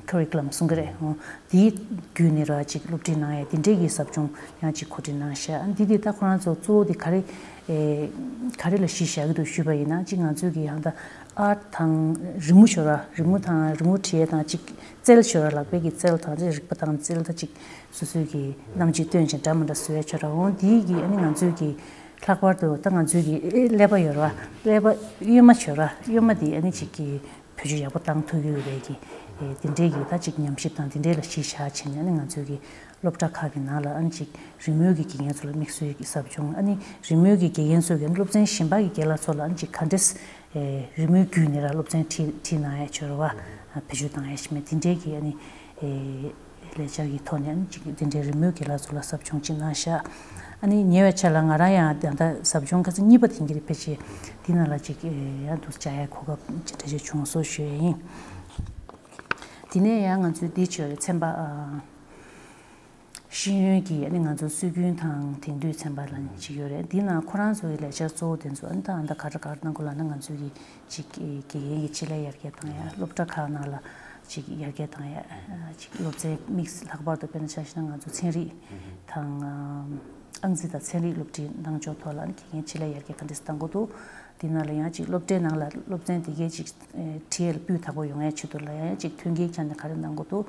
Curriculum་གསུང་གི་རེད། འོ་དེའི་བརྒྱུད་ནས་ར་ཅིག་སློབ་ཁྲིད་གནང་ཡ་དེ་འདྲའི་གི་ཟབ་སྦྱོང་ཡང་ཅིག་གོ་སྒྲིག་གནང་ཤག་ཨ་ནི་འདི་དེ་ད་ཁོ་རང་ཚོ་གཙོ་བོ་དེ་ག་རེ་ཨེ་ག་རེ་ལ་གཞི་བཞག་གི་འདུག་ཞུས་པ་ཡིན་ན་ཅིག་ང་ཚོའི་གི་ཡང་ད་ཨར་ཊི་དང་རི་མོ་ཤོར་བ་རི་མོ་དང་རི་མོ་བྲིས་ཡས་དང་ཅིག་རྩལ་ཤོར་བ་ལག་པའི་གི་རྩལ་དང་ཅིག་རིག་པ་དང་རྩལ་དང་ཅིག་སོ་སོའི་གི་རྣམ་དཔྱོད་སྟོན་ཅིང་འདྲ་མི་འདྲ་བཟོ་ཡས་ཤོར་བ་འོང་དེའི་གི་ཨ་ནི་ང་ཚོའི་གི་ལྷག་པར་དུ་ད་ང་ཚོའི་གི་ཨེ་ཀླད་པ་ཡོད་ར་ཀླད་པ་གཡོན་མ་ཤོར་བ་གཡོན་མ་དེ་ཨ་ནི་ཅིག་གི་བེད་སྤྱོད་ཡག་པོ་བཏང་ཐུབ་ཀྱི་ཡོད་པའི་གི་ཨེ་དེ་འདྲའི་གི་ད་ཅིག་ཉམས་ཞིབ་དང་དེ་འདྲའི་ལ་གཞི་བཞག་བྱས་ནས་ཨ་ནི་ང་ཚོའི་གི་སློབ་གྲྭ་ཁག་གི་ནང་ལ་ཨ་ནི་ཅིག་རི་མོའི་གི་དགེ་རྒན་ཚོ་ལ་དམིགས་བསལ་གྱི་ཟབ་སྦྱོང་ཨ་ནི་རི་མོའི་གི་དགེ་རྒན་ཚོ་གི་སློབ་ཚན་གཞན་པ་གི་རྒན་ལགས་ཚོ་ལ་ཨ་ནི་ཅིག་ག་འདྲས་ཨེ་རི་མོའི་བརྒྱུད་ནས་ར་སློབ་ཚན་ཁྲིད་ཁྲིད་གནང་ཡ་བྱོས་ར་བ་བེད་སྤྱོད་བཏང་ཡ་ཞིག་མེད་དེ་འདྲའི་གི་ཨ་ནི་ཨེ་ ལས་འཆར་གྱི་ཐོག་ནས་ཅིག་འདི་འདྲའི་རི་མོའི་དགེ་ལགས་ཚོ་ལ་ཟབ་སྦྱོང་ཅིག་གནང་ཤག་ཨ་ནི་ཉེ་བའི་ཆར་ལ་ང་རང་ཡང་ད་ལྟ་ཟབ་སྦྱོང་ཁ་སང་གཉིས་པ་དེང་གི་རེད་ཕལ་ཆེར་འདི་ནང་ལ་ཅིག་ཡང་འདུག་བཅར་ཡའི་གོ་སྐབས་ཅིག་འདྲ་ཅིག་བྱུང་སོང་ཞུ་ཡས་ཡིན། དེ་ནས་ཡང་ང་ཚོའི་འདི་བྱས་ཚན་པ་ཨ། ཤེས་ཡོན་གྱི་ཨ་ནི་ང་ཚོ་སྲོལ་རྒྱུན་དང་དེང་དུས་ཚན་པ་ལ་ཅིག་ཡོད་རེད། འདི་ནང་ཁོ་རང་ཚོ་གི་ལས་འཆར་གཙོ་བོ་དེ་ཚོ་ཨ་ནི་ད་ཨ་ད་ག་རེ་ག་རེ་གནང་དགོས་ལབ་ན་ང་ཚོ་གི་ཅིག་དགེ་རྒན་གྱི་ཆེད་ལས་ཡར་རྒྱས་བཏང་ཡ། སློབ་གྲྭ་ཁག་ནང་ལ་ཅིག་ཡར་རྒྱས་བཏང་ཡ། ཅིག་སློབ་ཚན་དམིགས་ལྷག་པར་དུ་དཔེར་ན་ཆ་བཞག་ན་ང་ཚོ་ཚན་རིག་དང་ཨང་རྩིས་དང་ཚན་རིག་སློབ་ཁྲིད་གནང་ཕྱོགས་ཐོག་ལ་ཨ་ནི་དགེ་རྒན་ཆེད་ལས་ཡར་རྒྱས་ག་འདྲས་བཏང་དགོས་འདུག་དེ་ནང་ལ་ཡང་ཅིག་སློབ་གྲྭའི་ནང་ལ་སློབ་ཚན་དེ་གའི་ཅིག་ཨེ་ཁྲིད་ཡས་ལ་སྤུས་དག་པོ་ཡོང་ཡས་ཆེད་དུ་ལ་ཡང་ཅིག་མཐུན་རྐྱེན་ཆ་ནས་ག་རེ་གནང་དགོས་འདུག་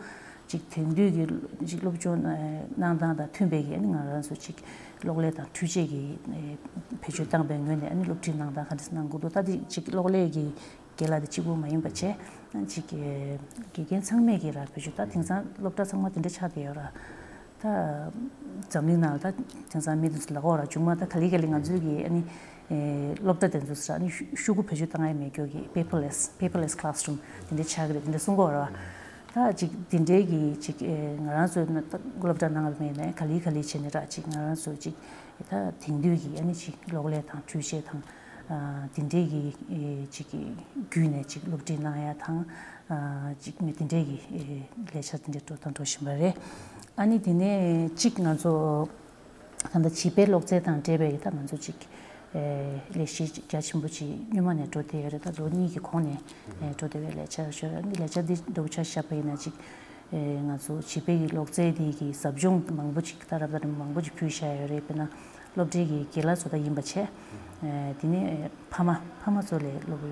ཅིག་དེང་དུས་ཀྱི་ཅིག་སློབ་སྦྱོང་ཨེ་གནང་སྟངས་དང་མཐུན་པའི་གི་ཨ་ནི་ང་རང་ཚོ་ཅིག་གློག་ཀླད་དང་འཕྲུལ་ཆས་ཀྱི་ཨེ་བེད་སྤྱོད་བཏང་པའི་ངོས་ནས་ཨ་ནི་སློབ་ཁྲིད་གནང་སྟངས་ག་འདྲ་གནང་དགོས་འདུག་ད་དེ་ཅིག་གློག་ཀླད་ཀྱི་རྒན་ལགས་དེ་གཅིག་པུ་མ་ཡིན་པ་བྱས་ཅིག་དགེ་རྒན་ཚང་མས་ཀྱི་ར་བེད་སྤྱོད་ད་དེང་སང་སློབ་གྲྭ་ཚང་མ་དེ་འདྲ་ཆགས་བསྡད་ཡོད་ར། ད་འཛམ་གླིང་ནང་ལ་ད་དེང་སང་མི་དེ་ཚོ་ལ་གོ་ར་བྱུང་མ་ད་ག་ལེ་ག་ལེ་ང་ཚོའི་གི་ཨ་ནི་སློབ་གྲྭ་དེ་ཚོ་ས་ཨ་ནི་ཤུ་གུ་བེད་སྤྱོད་བཏང་ཡ་མེད་རྒྱུ་གི་paperless paperless classroom དེ་འདྲ་ཆགས་ཀྱི་རེད་དེ་འདྲ་གསུང་གི་ཡོད་ར། ད་ཅིག་དེ་འདྲའི་གི་ཅིག་ང་རང་ཚོའི་ནང་ད་སློབ་གྲྭ་ནང་ལ་མེད་ནས་ག་ལེ་ག་ལེ་བྱས་ནས་ར་ཅིག་ང་རང་ཚོ་ཅིག་ད་དེང་དུས་ཀྱི་ཨ་ནི་ཅིག་གློག་ཀླད་དང་འཕྲུལ་ཆས་དང་། དེ་འདྲའི་གི་ཅིག་གི་བརྒྱུད་ནས་ཅིག་སློབ་ཁྲིད་གནང་ཡ་དང་ཅིག་མི་དེ་འདྲའི་གི་ལས་འཆར་དེ་འདྲ་འགྲོ་དང་འགྲོ་བཞིན་པ་རེད། ཨ་ནི་དེ་ནས་ཅིག་ང་ཚོ་ད་ལྟ་བྱིས་པའི་སློབ་ཚན་དང་འབྲེལ་བའི་ད་ང་ཚོ་ཅིག་ལས་གཞི་རྒྱ་ཆེན་པོ་ཅིག་སྔོན་མ་ནས་འགྲོ་བསྡད་ཡོད་རེད། ད་ལོ་གཉིས་ཀྱི་གོང་ནས་འགྲོ་བསྡད་པའི་ལས་འཆར་ཞུ་ཡ་ཨ་ནི་ལས་འཆར་འདི་འདྲ་བོ་ཆ་བཞག་པ་ཡིན་ན་ཅིག་ང་ཚོ་བྱིས་པའི་གི་སློབ་ཚན་འདི་གི་ཟབ་སྦྱོང་མང་པོ་ཅིག་ད་རབ་དང་རིམ་པ་མང་པོ་ཅིག་ཕུལ་བཞག་ཡོད་རེད། དཔེར་ན་སློབ་གྲྭའི་གི་དགེ་ལགས་ཚོ་ད་ཡིན་པ་བྱས། དེ་ནས་ཕ་མ་ཕ་མ་ཚོ་ལ་སློབ་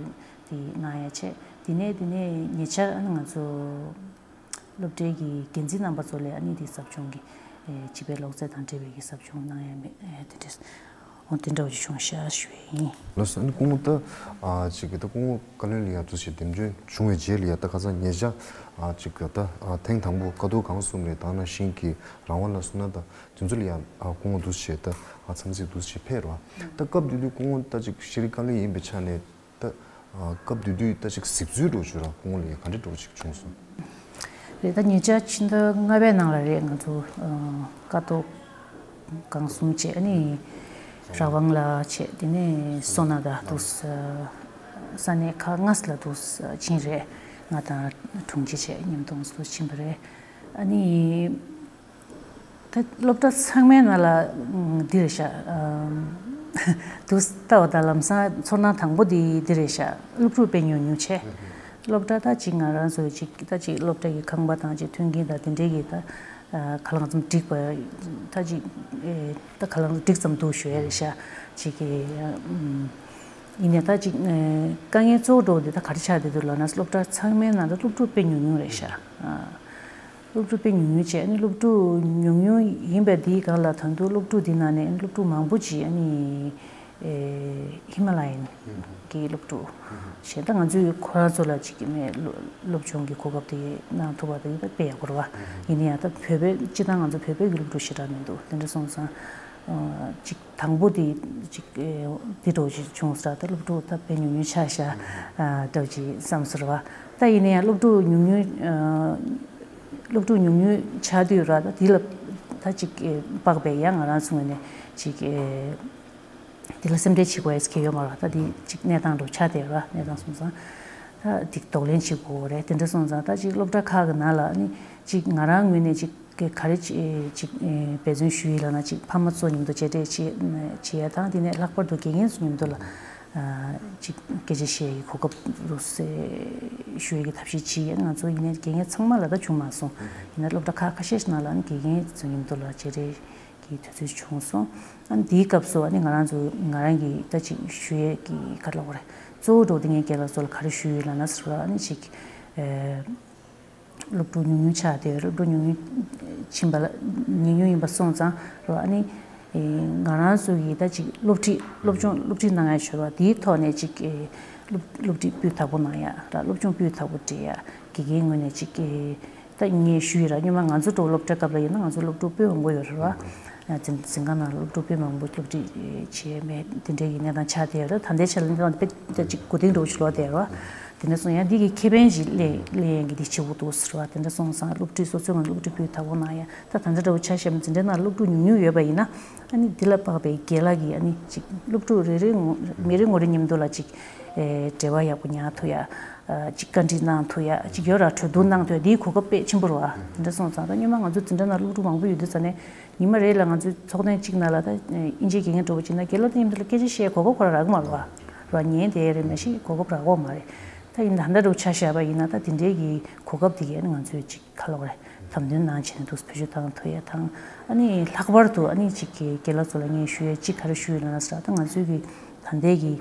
འདི་གནང་ཡ་བྱས། དེ་ནས་དེ་ནས་ཉེ་ཆར་ང་ཚོ་སློབ་གྲྭའི་གི་འགན་འཛིན་རྣམ་པ་ཚོ་ལ་ཨ་ནི་འདི་ཟབ་སྦྱོང་གི་བྱིས་པའི་སློབ་ཚན་དང་འབྲེལ་བའི་གི་ཟབ་སྦྱོང་གནང་ཡ་མེད་དེ་འདྲས། འོ་དེ་འདྲ་བ་ཅིག་བྱུང་ཤག་ཞུ་ཡ་ཡིན། ལགས་སོ། ཨ་ནི་སྐུ་ངོ་ད་ཨ་ཅིག་གི་ད་སྐུ་ངོ་བཀའ་བློན་ལ་ཡ་འདུག་སེ་འདེམས་ཐོན་བྱུང་བའི་རྗེས་ལ་ཡ་ད་ཁ་སང་ཉེ་ཆར་ཨ་ཅིག་གི་ད་ཨ་ཐེངས་དང་པོ་ཀ་ཐོག་གང་གསུམ་ལ་ད་ནང་བཞིན་གྱི་རང་དབང་ལ་སོང་ན་ད་དེ་ཚོ་ལ་ཡ་ཨ་སྐུ་ངོ་འདུག་སེ་ད་ཨ་འཚམས་གཟིགས་འདུག་སེ་ཕེབས་རོགས། ད་སྐབས་དེ་དུས་སྐུ་ངོ་ད་ཅིག་ཤེས་རིག་བཀའ་བློན་ཡིན་པའི་ཆ་ནས། ད་ཨ་སྐབས་དེ་དུས་ད་ཅིག་གཟིགས་ཚུལ་འདྲ་བོ་ཅིག་ར་སྐུ་ངོ་ལ་ཡ་ག་འདྲ་འདྲ་བོ་ཅིག་བྱུང་སོང་། རེད། ད་ཉེ་ཆར་ཕྱི་ཟླ་ལྔ་པའི་ནང་ལ་རེད། ང་ཚོ་ཨ་ཀ་ཐོག་གང་གསུམ་བྱས་ཨ་ནི་ར་ཝང་ལ་བྱས། དེ་ནས་སོ་ན་ག་འདུག་སེ་ས་གནས་ཁག་ལྔ་ལ་འདུག་སེ་ཕྱིན་རེད། ང་དང་དྲུང་ཆེ་བྱས་མཉམ་དུ་ང་ཚོ་ཕྱིན་པ་རེད། ཨ་ནི། ད་སློབ་གྲྭ་ཚང་མའི་ནང་ལ་ཨ་འདི་རེད་ཤག་ཨ་དུ་ལྟ་བ་དང་ལམ་སང་ཚོར་སྣང་དང་པོ་འདི་འདི་རེད་ཤག་སློབ་ཕྲུག་དཔེ་ཉུང་ཉུང་བྱས། སློབ་གྲྭ་ད་ཅིག་ང་རང་ཚོ་ཅིག་ད་ཅིག་སློབ་གྲྭ་གི་ཁང་པ་དང་ཅིག་མཐུན་རྐྱེན་དང་དེ་འདྲའི་གི་ད་ཨ་ག་ལ་གང་འཚམ་འགྲིག་པ་ད་ཅིག་ཨེ་ད་ག་ལ་འགྲིག་ཙམ་འདུག་ཞུ་ཡ་རེད་ཤག་ཅིག་གི་ཨ་ཡིན་ནའི་ད་ཅིག་ཨེ་དཀའ་ངལ་གཙོ་བོ་འདྲ་བོ་འདི་ད་ག་རེ་ཆགས་བསྡད་འདུག་ལབ་ན་སློབ་གྲྭ་ཚང་མའི་ནང་ད་སློབ་ཕྲུག་དཔེ་ཉུང་ཉུང་རེད་ཤག་ཨ། སློབ་ཕྲུག་དཔེ་ཉུང་ཉུང་བྱས། ཨ་ནི་སློབ་ཕྲུག་ཉུང་ཉུང་ཡིན་པའི་དེའི་སྒང་ལ་ད་དུང་སློབ་ཕྲུག་དེའི་ནང་ནས་ཨ་ནི་སློབ་ཕྲུག་མང་པོ་ཅིག་ཨ་ནི་ཨེ་ཧི་མ་ལ་ཡན་གྱི་སློབ་ཕྲུག་བྱས། ད་ང་ཚོས་ཁོ་རང་ཚོ་ལ་ཅིག་གི་མེད་སློབ་སློབ་སྦྱོང་གི་གོ་སྐབས་དེ་གནང་ཐུབ་པ་དེ་ད་དཔེ་ཡག་པོ་རེད་བ། ཡིན་ན་ཡང་ད་བོད་པའི་སྤྱི་བཏང་ང་ཚོ་བོད་པའི་གི་སློབ་ཕྲུག་ཞེ་དྲག་མི་འདུག་དེ་འདྲ་སོང་ཙང་ཨ་ཅིག་དང་པོ་དེ་ཅིག་ཨེ་འདི་འདྲ་བོ་ཅིག་བྱུང་ས་ད་སློབ་ཕྲུག་ད་དཔེ་ཉུང་ཉུང་ཆགས་ཤག་ཨ་འདྲ་བོ་ཅིག་བསམ་སོང་བ། ད་ཡིན་ན་ཡང་སློབ་ཕྲུག་ཉུང་ཉུང་ཨ་སློབ་ཕྲུག་ཉུང་ཉུང་ཆགས་དུས་ར་ད་དེ་ལ་ད་ཅིག་ཨེ་དཔག་པའི་ཡང་ང་རང་ཚོ་ངོས་ནས་ཅིག་ཨེ་དེ་ལ་སེམས་ཁྲལ་བྱེད་དགོས་ཡ་ཁྱད་ཡོད་མ་རེད། ད་དེ་ཅིག་གནས་སྟངས་འདྲ་བོ་ཆགས་བསྡད་ར། གནས་སྟངས་སོང་ཙང་ད་དེ་གདོང་ལེན་བྱེད་དགོས་རེད། དེ་འདྲ་སོང་ཙང་ད་ཅིག་སློབ་གྲྭ་ཁག་གི་ནང་ལ་ནི་ཅིག་ང་རང་ངོས་ནས་ཅིག་ག་ག་རེ་ཅིག་ཅིག་འབད་བརྩོན་ཞུ་ཡི་ལབ་ན་ཅིག་ཕ་མ་ཚོ་མཉམ་དུ་མཇལ་འཕྲད་བྱེད་བྱེད་ཡ་དང་དེ་ནས་ལྷག་པར་དུ་དགེ་རྒན་ཚོ་མཉམ་དུ་ལ་ཅིག་སྐད་ཆ་བཤད་ཡའི་གོ་སྐབས་རུ་སེ་ཞུ་ཡ་གི་ཐབས་ཤེས་བྱེད་ཡ། ང་ཚོ་ཡིན་ནའི་དགེ་རྒན་ཚང་མ་ལ་ད་བྱུང་མ་སོང་། ཡིན་ན་སློབ་གྲྭ་ཁག་ཁ་ཤས་ཤིག་ནང་ལ་ཨ་ནི་དགེ་རྒན་ཚོ་མཉམ་དུ་ལ་མཇལ་འཕྲད་ཀྱི་དུས་ཚོད་བྱུང་སོང་། ཨ་ནི་དེའི་སྐབས་སུ་ཨ་ནི་ང་རང་ཚོ་ང་རང་གི་ད་ཅིག་ཞུ་ཡས་ཀྱི་ག་རེ་ལབ་དགོས་རེད། གཙོ་བོ་འགྲོ་དེ་ངའི་རྒན་ལགས་ཚོ་ལ་ག་རེ་ཞུ་ཡོད་ལབ་ན་ཟེར་བ་ཨ་ནི་ཅིག་ཨེ་སློབ་ཕྲུག་ཉུང་ཉུང་ཆགས་བསྡད་ཡོད་རེད། སློབ་ཕྲུག་ཉུང་ཉུང་ཕྱིན་པ་ལ་ཉུང་ཉུང་ཡིན་པ་སོང་ཙང་རེད་བ། ཨ་ནི་ཨེ་ང་རང་ཚོ་གི་ད་ཅིག་སློབ་ཁྲིད་སློབ་སྦྱོང་སློབ་ཁྲིད་གནང་ཡ་ཞུ་བ་དེའི་ཐོག་ནས་ཅིག་ཨེ་སློབ་སློབ་ཁྲིད་སྤུས་དག་པོ་གནང་ཡ་ར་སློབ་སྦྱོང་སྤུས་དག་པོ་སྤྲད་ཡ་དགེ་རྒན་ངོས་ནས་ཅིག་ཨེ། ད་ངས་ཞུས་ར་སྔོན་མ་ང་ཚོ་འགྲོ་སློབ་གྲྭའི་སྐབས་ལ་ཡིན་ན་ང་ཚོ་སློབ་ཕྲུག་དཔེ་མང་པོ་ཡོད་རེད་བ། འཛིན་འཛིན་ཁང་ནང་སློབ་ཕྲུག་དཔེ་མང་པོ་སློབ་ཁྲིད་བྱས་མེད་དེ་འདྲའི་གི་གནས་སྟངས་ཆགས་བསྡད་ཡོད་རེད། ད་ལྟའི་ཆ་ལ་གནས་སྟངས་དཔེ་ཅིག་གོ་ཐོས་འགྲོ་ཞིག་ལོག་བསྡད་རེད་བ། དེ་འདྲ་སོང་ཡང་འདི་གི་ཁེ་ཕན་ཞིག་ལེན་ལེན་ཡང་གི་འདི་བྱེད་དགོས་འདུག་ཟེར་བ། དེ་འདྲ་སོང་ཙང་སློབ་ཁྲིད་སོ་སོའི་ངང་སློབ་ཁྲིད་སྤུས་དག་པོ་གནང་ཡ། ད་ད་ལྟ་འདྲ་བོ་ཆ་བཞག་ན་འཛིན་གྲྭ་ནང་སློབ་ཕྲུག་ཉུང་ཉུང་ཡོད་པ་ཡིན་ན། ཨ་ནི་འདི་ལ་དཔག་པའི་རྒན་ལགས་ཀྱིས་ཨ་ནི་ཅིག་སློབ་ཕྲུག་རེ་རེ་ངོ་མི་རེ་ངོ་རེ་མཉམ་དུ་ལ་ཅིག་ཨེ་འབྲེལ་བ་ཡག་པོ་ཉར་ཐུབ་ཡ། ཨ་ཅིག་བཀའ་འདྲི་གནང་ཐུབ་ཡ་ཅིག་ཡོད་ར། གྲོས་བསྡུར་གནང་ཐུབ་ཡ་འདིའི་གོ་སྐབས་དཔེ་ཆེན་པོ་རེད་བ། དེ་འདྲ་སོང་ཙང་ད་སྔོན་མ་ང་ཚོ་འཛིན་གྲྭ་ནང་སློབ་ཕྲུག་མང་པོ་ཡོད་དུས་ཙང་ནས། ཉི་མ་རེ་ལ་ང་ཚོའི་ཚོགས་ཐེངས་གཅིག་ནང་ལ་ད་ཨིན་ཇིའི་དགེ་རྒན་འདྲ་བོ་ཅིག་ན་རྒན་ལགས་དང་མཉམ་དུ་ལ་སྐད་ཆ་བཤད་གོ་སྐབས་ཁོ་རང་རག་གི་མ་རེད་བ། ར་ཉན་དེ་རེད་མ་གཞི་གོ་སྐབས་རག་གོ་མ་རེད། ད་ཡིན་ད་ལྟ་འདྲ་བོ་ཆ་བཞག་པ་ཡིན་ན་ད་དེ་འདྲའི་གི་གོ་སྐབས་དེ་གས་ནི་ང་ཚོས་ཅིག་ག་ལབ་དགོས་རེད། དམ་དོན་གནང་བྱས་ནས་འདུག་བེད་སྤྱོད་བཏང་ཐུབ་ཡ་དང་། ཨ་ནི་ལྷག་པར་དུ་ཨ་ནི་ཅིག་གི་རྒན་ལགས་ཚོ་ལ་ངས་ཞུ་ཡ་ཅིག་ག་རེ་ཞུ་ཡོད་ལབ་ན་ཟེར་ད་ང་ཚོའི་གི་ད་ལྟའི་གི་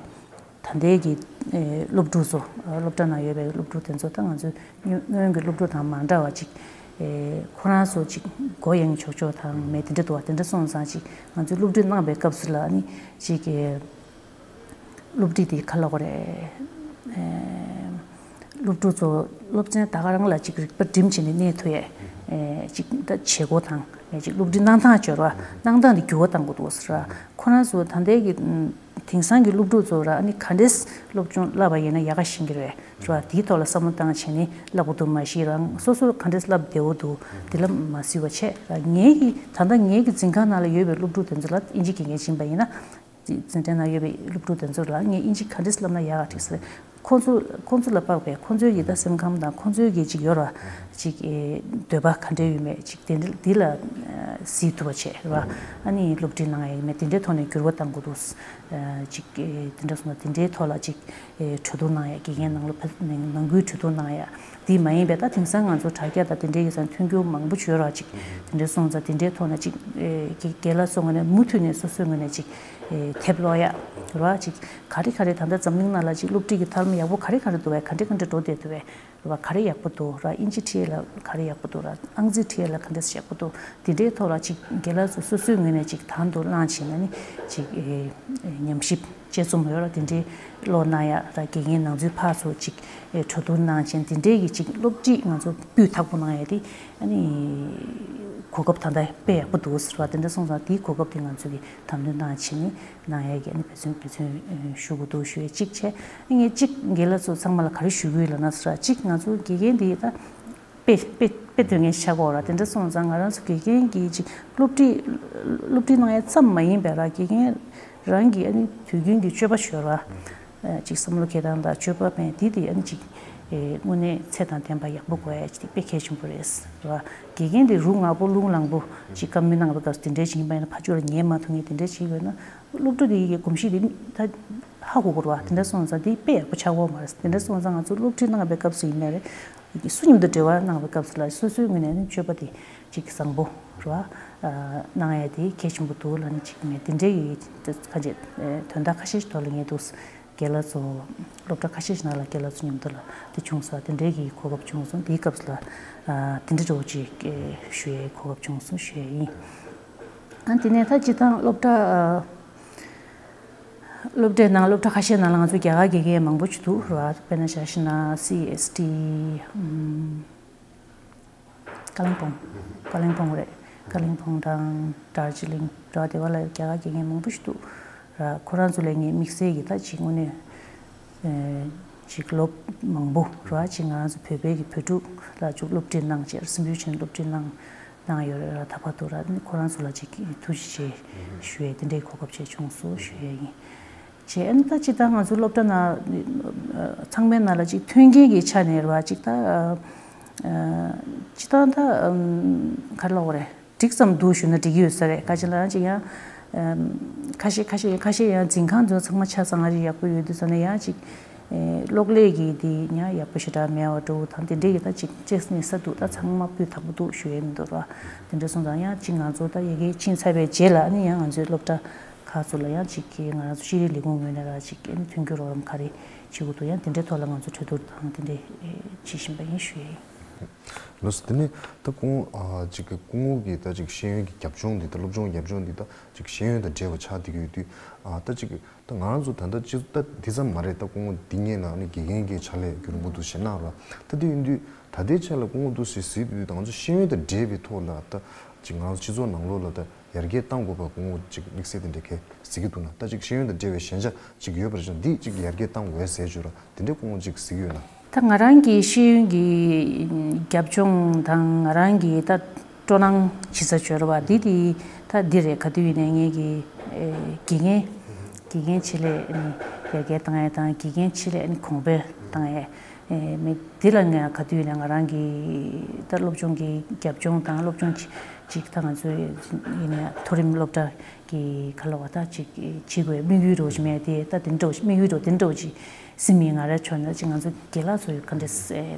ད་ལྟའི་གི་ཨེ་སློབ་ཕྲུག་ཚོ། ཨ་སློབ་གྲྭ་ནང་ཡོད་པའི་སློབ་ཕྲུག་དེ་ཚོ་ད་ང་ཚོའི་སྔོན་སྔོན་གྱི་སློབ་ཕྲུག་དང་མ་འདྲ་བ་ཅིག་ཨེ་ཁོ་རང་ཚོ་ཅིག་མགོ་ཡེངས་ཆོག་ཆོག་དང་མེད་དེ་འདྲ་འདུག་བ། དེ་འདྲ་སོང་ཙང་ཅིག་ང་ཚོས་སློབ་ཁྲིད་གནང་པའི་སྐབས་སུ་ལ་ཨ་ནི་ཅིག་ཨེ་སློབ་ཁྲིད་དེ་ག་ལབ་དགོས་རེད། ཨེ་སློབ་ཕྲུག་ཚོ་སློབ་ཚན་ད་ག་རང་ལ་ཅིག་རིག་པ་སྒྲིམ་བྱས་ནས་གནས་ཐུབ་ཡས། ཨེ་ཅིག་ད་བྱེད་སྒོ་དང་ཨེ་ཅིག་སློབ་ཁྲིད་གནང་སྟངས་སྦྱོར་བ་གནང་སྟངས་དེ་འགྱུར་བ་གཏང་དགོས་འདུག་ཟེར་བ། ཁོ་རང་ཚོ་ད་ལྟའི་གི་དེང་སང་གི་སློབ་ཕྲུག་ཚོ་ར་ཨ་ནི་ག་འདྲས་སློབ་སྦྱོང་བསླབ་པ་ཡིན་ན་ཡག་ག་ཤེས་ཀྱི་རེད་ཟེར་བ། དེའི་ཐོག་ལ་བསམ་བློ་བཏང་བྱས་ནས་བསླབ་དགོས་འདུག་མ་གཞི་རང་སོ་སོར་ག་འདྲས་བསླབ་བདེ་བོ་འདུག་དེ་ལ་མ་བཟོད་པ་བྱས་ར། ངའི་གི་ད་ལྟ་ངའི་གི་འཛིན་ཁང་ནང་ལ་ཡོད་པའི་སློབ་ཕྲུག་དེ་ཚོ་ལ་ཨིན་ཇི་དགེ་རྒན་ཕྱིན་པ་ཡིན་ན། འཛིན་གྲྭ་ནང་ཡོད་པའི་སློབ་ཕྲུག་དེ་ཚོ་ལ་ངས་ཨིན་ཇི་ག་འདྲས་བསླབ་ན་ཡག་ག་འགྲིག་ཟེར། ཁོང་ཚོ་ཁོང་ཚོ་ལ་དཔག་པའི་ཁོང་ཚོའི་གི་ད་སེམས་ཁམས་དང་ཁོང་ཚོའི་གི་ཅིག་ཡོད་ར། ཅིག་ཨེ་འདོད་པ་ག་འདྲས་ཡོད་མེད་ཅིག་དེ་འདི་ལ་ཨ་གཟིགས་ཐུབ་པ་བྱས་ར། ཨ་ནི་སློབ་ཁྲིད་གནང་ཡ་ཡིན་མེད་དེ་འདྲའི་ཐོག་ནས་འགྱུར་བ་གཏང་དགོས་འདུག་ཨ་ཅིག་ཨེ་དེ་འདྲ་སོང་ན་དེ་འདྲའི་ཐོག་ལ་ཅིག་ཨེ་གྲོས་བསྡུར་གནང་ཡ། དགེ་རྒན་ནང་ལོ་ཕ་ནང་ཁུལ་གྲོས་བསྡུར་གནང་ཡ། དེ་མ་ཡིན་པའི་ད་དེང་སང་ང་ཚོ་དྲ་རྒྱ་དང་དེ་འདྲའི་གི་སང་མཐུན་འགྱུར་མང་པོ་བྱོས་ར་ཅིག་དེ་འདྲའི་སོང་ཙང་དེ་འདྲའི་ཐོག་ནས་ཅིག་ཨེ་རྒན་རྒན་ལགས་ཚོ་ངོས་ནས་མུ་མཐུད་ནས་སོ་སོའི་ངོས་ནས་ཅིག་ཨེ་དེབ་ཀློག་ཡ་ར་ཅིག་ག་རེ་ག་རེ་ད་ལྟ་འཛམ་གླིང་ནང་ལ་ཅིག་སློབ་ཁྲིད་ཀྱི་ཐབས་ལམ་ཡག་པོ་ག་རེ་ག་རེ་འདུག་བས། ག་འདྲ་ག་འདྲ་འགྲོ་བསྡད་འདུག་བས། ར་ག་རེ་ཡག་པོ་འདུག་ར། ཨིན་ཇི་ཁྲིད་ཡས་ལ་ག་རེ་ཡག་པོ་འདུག་ར། ཨང་རྩིས་ཁྲིད་ཡས་ལ་ག་འདྲས་ཡག་པོ་འདུག་དེ་འདྲའི་ཐོག་ལ་ཅིག་རྒན་ལགས་ཚོ་སོ་སོའི་ངོས་ནས་ཅིག་དང་དུ་བླངས་བྱས་ན་ནི་ཅིག་ཨེ་ཉམས་ཞིབ་དཔྱད་རྩོམ་ཡོད་ར་དེ་འདྲའི་ཀློག་གནང་ཡ་ར། དགེ་རྒན་ནང་འཛུལ་ཕར་ཚུར་ཅིག་ཨེ་གྲོས་བསྡུར་གནང་བྱས་དེ་འདྲའི་གི་ཅིག་སློབ་ཁྲིད་ང་ཚོ་སྤུས་དག་པོ་གནང་ཡ་དེ་ཨ་ནི་གོ་སྐབས་ད་ལྟ་དཔེ་ཡག་པོ་འདུག་ཟེར་བ། དེ་འདྲ་སོང་ཙང་དེའི་གོ་སྐབས་དེ་ང་ཚོ་གི་དམ་དོན་གནང་བྱས་ནི་གནང་ཡས་ཀྱི་ཨ་ནི་འབད་བརྩོན་འབད་བརྩོན་ཞུ་དགོས་འདུག་ཞུ་ཡས་གཅིག་བྱས། ངས་གཅིག་རྒན་ལགས་ཚོ་ཚང་མ་ལ་ག་རེ་ཞུ་གི་ཡོད་ལབ་ན་ཟེར་གཅིག་ང་ཚོ་དགེ་རྒན་འདི་ད་དཔེ་དཔེ་དཔེ་དོན་ངན་ཤ་གོ་ར། དེ་འདྲ་སོང་ཙང་ང་རང་ཚོ་དགེ་རྒན་གྱི་གཅིག་སློབ་ཁྲིད་སློབ་ཁྲིད་གནང་ཡས་ཙམ་མ་ཡིན་པའི་ར་དགེ་རྒན་རང་གི་ཨ་ནི་དུས་རྒྱུན་གྱི་སྤྱོད་པ་ཤོར་བ། ཅིག་བསམ་བློ་འཁྱེར་སྟངས་དང་སྤྱོད་པ་ཕན་དེ་དེ་ཨ་ནི་ཅིག་དངོས་གནས་ཚད་དང་ལྡན་པ་ཡག་པོ་དགོས་ཡ་ཅིག་དེ་དཔེ་གལ་ཆེན་པོ་རེད་ར། དགེ་རྒན་དེ་རུ་ང་པོ་རླུང་ལངས་པོ་ཅིག་བཀའ་མོལ་གནང་བའི་སྐབས་སུ་དེ་འདྲས་ཅིག་ཡིན་པ་ཡིན་ན་ཕ་ཕྱོགས་ལ་ཉན་མ་ཐུབ་མཁན་དེ་འདྲས་ཅིག་ཡོད་ན། སློབ་ཕྲུག་དེ་ཡི་གོམས་གཤིས་དེ་ད་ཧ་གོ་དགོས་རེད་བ། དེ་འདྲ་སོང་ཙང་དེ་དཔེ་ཡག་པོ་ཆགས་ཡོད་མ་རེད། དེ་འདྲ་སོང་ཙང་ང་ཚོ་སློབ་ཁྲིད་གནང་བའི་སྐབས་སུ་ཡིན་ནའི་རེད། སུ་མཉམ་དུ་འབྲེལ་བ་གནང་བའི་སྐབས་སུ་ལ་སོ་སོའི་ངོས་ནས་ནི་སྤྱོད་པ་དེ་ཅིག་བཟང་པོ་རེད་བ། གནང་ཡ་དེ་གལ་ཆེན་པོ་འདུག་ལབ་ནས་ཅིག་ངས་དེ་འདྲའི་ཡི་ཁ་ཅིག་དོན་དག་ཁ་ཤས་ཤིག་ཐོག་ལ་ངས་འདུག་རྒན་ལགས་ཚོ་སློབ་གྲྭ་ཁ་ཤས་ཤིག་ནང་ལ་རྒན་ལགས་ཚོ་མཉམ་དུ་ལ་དེ་བྱུང་སོང་། དེ་འདྲའི་གི་གོ་སྐབས་བྱུང་སོང་། དེའི་སྐབས་སུ་ལ་དེ་འདྲ་འདྲ་བོ་ཅིག་ཞུ་ཡའི་གོ་སྐབས་བྱུང་སོང་ཞུ་ཡ་ཡིན། ཨ་དེ་ནས་ད་སྤྱིར་བཏང་སློབ་གྲྭ་སློབ་གྲྭའི་ནང་སློབ་གྲྭ་ཁ་ཤས་ནང་ལ་ང་ཚོ་རྒྱ་གར་དགེ་རྒན་མང་པོ་ཞིག་འདུག་ར། དཔེར་ན་ཆ་བཞག་ན་སི་ཨེས་ཊི། ཀ་ལིང་པོང་། ཀ་ལིང་པོང་རེད། ཀ་ལིང་པོང་དང་དར་ཇི་ལིང་ར་དེ་བ་ལ་རྒྱ་གར་དགེ་རྒན་མང་པོ་ཞིག་འདུག་ར། ཁོ་རང་ཚོ་ལས་ངས་དམིགས་བསལ་གྱི་ད་ཅིག་དངོས་གནས་ཅིག་སློབ་མང་པོ་ར་ཅིག་ང་རང་ཚོ་བོད་པའི་གི་བོད་ཕྲུག་ལ་ཅིག་སློབ་ཁྲིད་གནང་བྱས་སྲིན་པོའི་ཆེན་སློབ་ཁྲིད་གནང་། གནང་ཡོད་རེད་ར། ད་བར་དུ་ར་ནི་ཁོ་རང་ཚོ་ལ་ཅིག་ཐུགས་རྗེ་ཆེ་ཞུ་ཡས་དེ་འདྲའི་གོ་སྐབས་བཅས་བྱུང་སོང་ཞུ་ཡས་ཡིན། བྱས་ཨ་ནི་ད་ཅི་ད་ང་ཚོ་སློབ་གྲྭ་ནང་ཚང་མའི་ནང་ལ་ཅིག་མཐུན་རྐྱེན་གྱི་ཆ་ནས་ར་ཅིག་ད་ཅི་ད་ད་ག་རེ་ལབ་དགོས་རེད། འགྲིག་ཙམ་འདུག་ཞུ་ན་འགྲིག་གི་ཡོད་ས་རེད། ག་ཅི་ལབ་ན་ཅིག་ཡང་ཁ་ཤས་ཁ་ཤས་ཁ་ཤས་ཡང་འཛིན་ཁང་ཚོ་ཚང་མ་ཆ་ཚང་ཨ་རི་ཡག་པོ་ཡོད་དུས་ཙ་ན་ཡང་ཅིག་གློག་ཀླད་ཀྱི་དེ་ཡང་ཡག་པོ་ཞེ་དྲག་མེད་པ་འདྲ་བོ་དང་དེ་འདྲའི་གི་ད་ཅིག་ཅེས་ནས་ས་འདུག་ད་ཚང་མ་སྤུས་དག་པོ་འདུག་ཞུ་ཡས་མི་འདུག་ར། དེ་འདྲ་སོང་ཙང་ཡང་ཅིག་ང་ཚོ་ད་ཡ་གི་ཕྱིན་ཚར་བའི་རྗེས་ལ་ཨ་ནི་ཡང་ང་ཚོའི་སློབ་གྲྭ་ཁག་ཚོ་ལ་ཡང་ཅིག་གི་ང་རང་ཚོ་ཤེས་རིག་ལས་ཁུངས་ངོས་ནས་ར་ཅིག་ཨ་ནི་མཐུན་འགྱུར་རོགས་རམ་ག་རེ་བྱེད་དགོས་འདུག་ཡང་དེ་འདྲའི་ཐོག་ལ་ང་ཚོ་གྲོས་བསྡུར་དང་དེ་འདྲའི་བྱེད་བཞིན་པ་ཡིན་ཞུ་ཡས་ཡིན། ལགས་སོ། དེ་ནས་ད་སྐུ་ངོ་ཅིག་གི་སྐུ་ངོ་གི་ད་ཅིག་ཤེས་ཡོན་གྱི་རྒྱབ་ལྗོངས་འདི་ད་སློབ་སྦྱོང་རྒྱབ་ལྗོངས་འདི་ད་ཅིག་ཤེས་ཡོན་དང་འབྲེལ་བ་ཆགས་བསྡད་ཀྱི་ཡོད་དུས་ད་ཅིག་གི་ད་ང་རང་ཚོ་ད་ལྟ་སྤྱི་ད་འདི་ཙམ་མ་རེད། ད་སྐུ་ངོ་འདི་སྔོན་ལ་ནི་དགེ་རྒན་གྱི་ཕྱག་ལས་རྒྱུན་རིང་པོ་འདུག་བྱས་གནང་ར། ད་དེ་ཡིན་དུས་ད་ལྟའི་ཆ་ལ་སྐུ་ངོ་འདུག་ཟེར་ཟེར་དུས་ད་ང་ཚོ་ཤེས་ཡོན་དང་འབྲེལ་བའི་ཐོག་ལ་ད་ཅིག་ང་ཚོ་སྤྱི་ཚོགས་ནང་ལོགས་ལ་ད་ ཡར་རྒྱས་གཏང་དགོས་པ་སྐུ་ངོ་ཅིག་དམིགས་བསལ་དེ་འདྲ་གལ་གཟིགས་ཀྱི་འདུག་ན། ད་ཅིག་ཤེས་ཡོན་དང་འབྲེལ་བའི་ཞན་ཆ་ཅིག་ཡོད་པ་རེད་ཅང་འདི་ཅིག་ཡར་རྒྱས་གཏང་དགོས་ཟེར་བརྗོད་ར་དེ་འདྲའི་སྐུ་ངོ་ཅིག་གཟིགས་ཡོད་ན། ད་ང་རང་གི་ཤེས་ཡོན་གྱི་རྒྱབ་ལྗོངས་དང་ང་རང་གི་ད་སྤྲོ་སྣང་བྱེད་ས་བརྗོད་ར་བ་འདི་དེ་ད་འདི་རེད། ག་དུས་ཡིན་ནའི་ངེད་ཀྱི་དགེ་རྒན་དགེ་རྒན་ཆེད་ལས་ནི་ཡར་རྒྱས་གཏང་ཡས་དང་དགེ་རྒན་ཆེད་ལས་ནི་གོང་འཕེལ་གཏང་ཡས། ཨེ་མི་འདི་ལ་ངས་ག་དུས་ཡིན་ན་ང་རང་གི་ད་སློབ་སྦྱོང་གི་རྒྱབ་ལྗོངས་དང་སློབ་སྦྱོང་ཅིག་ཅིག་ད་ང་ཚོ་ཡིན་ན་མཐོ་རིམ་སློབ་གྲྭ་གི་ག་ལ་བ་ད་ཅིག་བྱེད་དགོས་དམིགས་ཡུལ་རོ་ཞིག་མེད་དེ་ད་དེ་འདྲ་བོ་ཞིག་དམིགས་ཡུལ་རོ་དེ་འདྲ་བོ་ཅིག་སེམས་མི་ང་རང་ཆོག་ན་ཅིག་ང་ཚོ་དགེ་ལགས་ཚོ་ཡོད་ག་འདྲ་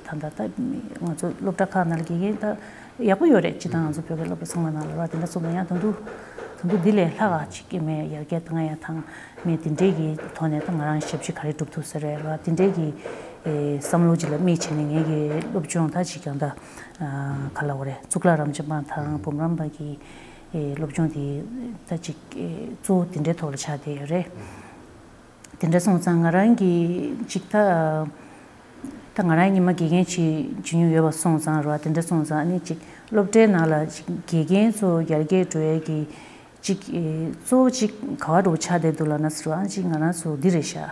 ད་ད་ད་ང་ཚོ་སློབ་གྲྭ་ཁག་ནང་ལ་དགེ་རྒན་ད་ཡག་པོ་ཡོད་རེད། སྤྱི་དང་ང་ཚོ་བོད་པའི་སློབ་གྲྭ་ཚང་མ་ནང་ལ་ར་དེ་འདྲ་སོང་ན་ཡང་ད་དུང་ད་དུང་འདི་ལས་ལྷག་ག་ཅིག་མེད་ཡར་རྒྱས་བཏང་ཡ་དང་། མི་དེ་འདྲས་ཀྱི་ཐོག་ནས་ད་ང་རང་ཞབས་ཕྱི་ག་རེ་སྒྲུབ་ཐུབ་ས་རེད་ལ་དེ་འདྲས་ཀྱི་ཨེ་བསམ་བློ་ཅིག་ལ་དམིགས་བྱས་ནས་ངེད་ཀྱི་སློབ་སྦྱོང་ད་ཅིག་ཀྱང་ད་ཨ་ག་ལ་འོ་རེད། གཙུག་ལག་རབ་འབྱམས་པ་དང་འབུམ་རམས་པ་གི་ཨེ་སློབ་སྦྱོང་དེ་ད་ཅིག་ཨེ་གཙོ་བོ་དེ་འདྲའི་ཐོག་ལ་ཆགས་བསྡད་ཡོད་རེད། དེ་འདྲ་སོང་ཙང་ང་རང་གི་ཅིག་ད་ད་ང་རང་ཉི་མ་དགེ་རྒན་བྱེད་བྱེད་མྱོང་ཡོད་པ་སོང་ཙང་ར་དེ་འདྲ་སོང་ཙང་ཨ་ནི་ཅིག་སློབ་གྲྭའི་ནང་ལ་ཅིག་དགེ་རྒན་ཚོ་ཡར་རྒྱས་འགྲོ་ཡས་ཀྱི་ཅིག་ཨེ་གཙོ་བོ་ཅིག་ག་བ་འགྲོ་ཆགས་བསྡད་འདུག་ལབ་ན་ཟེར་བ་ཨ་ཅིག་ང་རང་ཚོ་འདི་རེད་ཤག་ཨ་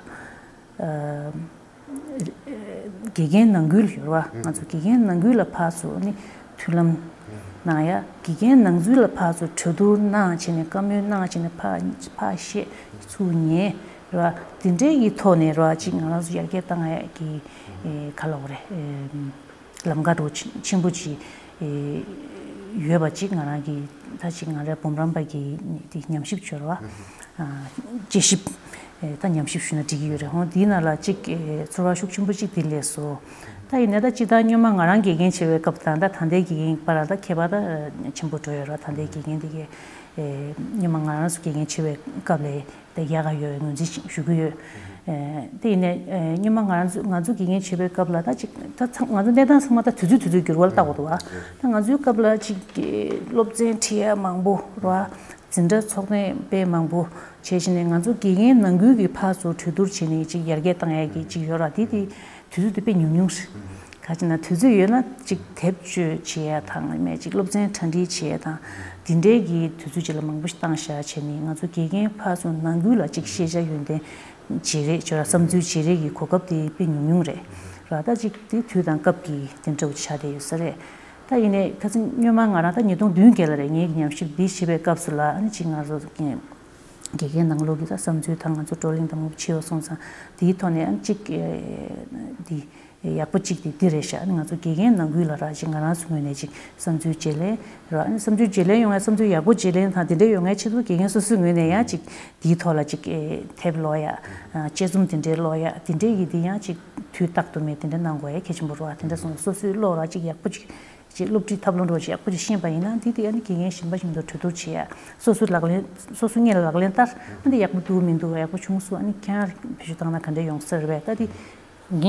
དགེ་རྒན་ནང་ཁུལ་ཡོད་རེད་བ། ང་ཚོ་དགེ་རྒན་ནང་ཁུལ་ལ་ཕར་ཚུར་ཨ་ནི་མཐུན་ལམ་གནང་ཡ། དགེ་རྒན་ནང་ཚུལ་ལ་ཕར་ཚུར་གྲོས་བསྡུར་གནང་བྱས་ནས་བཀའ་མོལ་གནང་བྱས་ནས་ཕར་ཕར་བཤད་ཚུར་ཉན་རེད་བ། དེ་འདྲའི་གི་ཐོག་ནས་རེད་བ་ཅིག་ང་རང་ཚོ་ཡར་རྒྱས་བཏང་ཡ་གི་ཨེ་ག་ལ་འོ་རེད། ཨེ་ལམ་ཁ་དུ་ཆེན་པོ་ཅིག་ཡོད་པ་ཅིག་ང་རང་གི་ད་ཅིག་ང་རའི་འབུམ་རམས་པ་གི་དེ་ཉམས་ཞིབ་བྱོས་ར་བ། དཔྱད་ཞིབ་ད་ཉམས་ཞིབ་ཞུས་ན་འགྲིག་གི་ཡོད་རེད། ཧོང་དེའི་ནང་ལ་ཅིག་ཚོར་བ་ཤུགས་ཆེན་པོ་ཅིག་དེ་སླེབས་སོང་། ད་ཡིན་ན་ད་ཅི་ད་སྔོན་མ་ང་རང་དགེ་རྒན་བྱེད་པའི་སྐབས་དང་ད་ད་ལྟའི་དགེ་རྒན་བར་ལ་ད་ཁྱད་པར་ད་ཆེན་པོ་འགྲོ་ཡོད་ར། ད་ལྟའི་དགེ་རྒན་དེ་གའི་སྔོན་མ་ང་རང་ཚོ་དགེ་རྒན་བྱེད་པའི་སྐབས་ལས། དེ་ཡག་ག་ཡོད་པའི་ངོས་འཛིན་ཞུ་གི་ཡོད། ཨེ་དེ་ཡིན་ནའི་ཨེ་སྔོན་མ་ང་རང་ཚོ་ང་ཚོ་དགེ་རྒན་བྱེད་པའི་སྐབས་ལ་ད་ཅིག་ད་ཚང་ང་ཚོ་གནས་སྟངས་ཚང་མ་ད་དུས་ཚོད་དུས་ཚོད་འགྱུར་བ་ལ་བལྟ་དགོས་འདུག་བ། ད་ང་ཚོའི་སྐབས་ལ་ཅིག་གི་སློབ་ཚན་ཁྲིད་ཡ་མང་པོ་ར་འཛིན་གྲྭ་ཚོགས་ཐེངས་དཔེ་མང་པོ་བྱས་བྱས་ནས་ང་ཚོ་དགེ་རྒན་ནང་ཁུལ་གྱི་ཕར་ཚུར་གྲོས་བསྡུར་བྱས་ནས་ཅིག་ཡར་རྒྱས་བཏང་ཡ་གི་ཅིག་ཡོད་ར་དེ་དེ། དུས་ཚོད་དེ་དཔེ་ཉུང་ཉུང་རེད། ག་ཅི་ན་དུས་ཚོད་ཡོད་ན་ཅིག་དེབ་སྤྱོད་བྱེད་ཡ་དང་མེད་ཅིག་སློབ་ཚན་གྲ་སྒྲིག་བྱེད་ཡ་དང་དེ་འདྲའི་གི་དུས་ཚོད་ཅིག་ལ་མང་པོ་ཞིག་བཏང་བཞག་བྱས་ནས་ང་ཚོ་དགེ་རྒན་ཕར་ཚུར་ནང་ཁུལ་ལ་ཅིག་ཤེས་བྱ་ཡོན་ཏན་བརྗེ་རེས་བྱོས་ར་བསམ་ཚུལ་བརྗེ་རེས་ཀྱི་གོ་སྐབས་དེ་དཔེ་ཉུང་ཉུང་རེད་ར། ད་ཅིག་དེ་དུས་དང་སྐབས་ཀྱི་དེ་འདྲ་བོ་ཆགས་བསྡད་ཡོད་ས་རེད། ད་ཡིན་ནའི་ཁ་སང་སྔོན་མ་ང་རང་ད་ཉིས་སྟོང་བདུན་བརྒྱད་ལ་རེད་ངའི་ཉམས་ཞིབ་འདི་བྱེད་པའི་སྐབས་སུ་ལ་ཨ་ནི་ཅིག་ང་ཚོ་དགེ་རྒན་ནང་ལོགས་ཀྱི་ད་བསམ་ཚུལ་དང་ང་ཚོ་བགྲོ་གླེང་དང་མང་པོ་བྱས་ཡོད་སོང་ཙང་དེའི་ཐོག་ནས་ཨ་ནི་ཅིག་འདི། ཡག་པོ་གཅིག་དེ་འདི་རེད་ཤག་ང་ཚོ་དགེ་རྒན་ནང་ཁུལ་ལ་ར་ཅིག་ང་རང་ཚོ་ངོས་ནས་ཅིག་བསམ་ཚུལ་བརྗེ་ལེན་ར་ཨ་ནི་བསམ་ཚུལ་བརྗེ་ལེན་ཡོང་ཡ་བསམ་ཚུལ་ཡག་པོ་བརྗེ་ལེན་དང་དེ་འདྲ་ཡོང་ཡ་ཆེད་དུ་དགེ་རྒན་སོ་སོའི་ངོས་ནས་ཡང་ཅིག་དེའི་ཐོག་ལ་ཅིག་ཨེ་དེབ་ཀློག་ཡ་དཔྱད་རྩོམ་དེ་འདྲའི་ཀློག་ཡ་དེ་འདྲའི་གི་དེ་ཡང་ཅིག་དུས་རྟག་ཏུ་མེད་དེ་འདྲ་གནང་དགོས་ཡ་གལ་ཆེན་པོ་རེད་བ། དེ་འདྲ་སོང་སོ་སོའི་ཀློག་ར་ཅིག་ཡག་པོ་ཅིག་ཅིག་སློབ་ཁྲིད་ཐབས་ལམ་འདྲ་ཅིག་ཡག་པོ་ཅིག་ཤེས་པ་ཡིན་ན་འདི་དེ་ཨ་ནི་དགེ་རྒན་གཞན་པ་བཞིན་དུ་གྲོས་བསྡུར་བྱེད་ཡ་སོ་སོའི་ལག་ལེན་སོ་སོ་སྔོན་ལ་ལག་ལེན་བསྟར་ཨ་འདི་ཡག་པོ་འདུག་མི་འདུག་ཡག་པོ་བྱུང་སོང་ཨ་ནི་ཁྱེད་རང་བེད་སྤྱོད་བཏང་ན་ག་འདྲ་ཡོང་ས་རེད་པས། ད་དེ་ངས་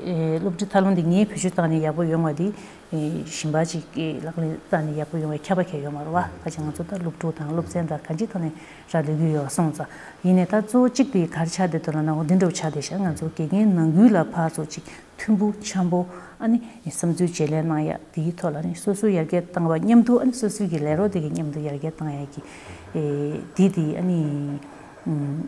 ཨེ་སློབ་ཁྲིད་ཐབས་ལམ་འདི་ངས་བེད་སྤྱོད་བཏང་ནས་ཡག་པོ་ཡོང་བ་འདི་ཨེ་གཞན་པ་ཅིག་གིས་ལག་ལེན་བསྟར་ནས་ཡག་པོ་ཡོང་བའི་ཁྱབ་པ་གང་ཡང་ཡོད་མ་རེད་བ། ཁ་ཅིག་ང་ཚོ་ད་སློབ་ཕྲུག་དང་སློབ་ཚན་དང་གང་ཅིའི་ཐོག་ནས་རག་ལས་ཀྱི་ཡོད་པ་སོང་ཙང་ཡིན་ནའི་ད་གཙོ་བོ་གཅིག་དེ་ག་རེ་ཆགས་བསྡད་འདུག་ལབ་ན་འོ་འདི་འདྲ་བོ་ཆགས་བསྡད་ཤག་ང་ཚོ་དགེ་རྒན་ནང་ཁུལ་ལ་ཕར་ཚུར་ཅིག་མཐུན་པོ་འཆམ་པོ་ཨ་ནི་བསམ་ཚུལ་བརྗེ་ལེན་གནང་ཡ་དེའི་ཐོག་ལ་ཨ་ནི་སོ་སོའི་ཡར་རྒྱས་བཏང་བ་མཉམ་དུ་ཨ་ནི་སོ་སོའི་གི་ལས་རོགས་དེ་གི་མཉམ་དུ་ཡར་རྒྱས་བཏང་ཡ་གི་ཨེ་དེ་དེ་ཨ་ནི་ཨུམ་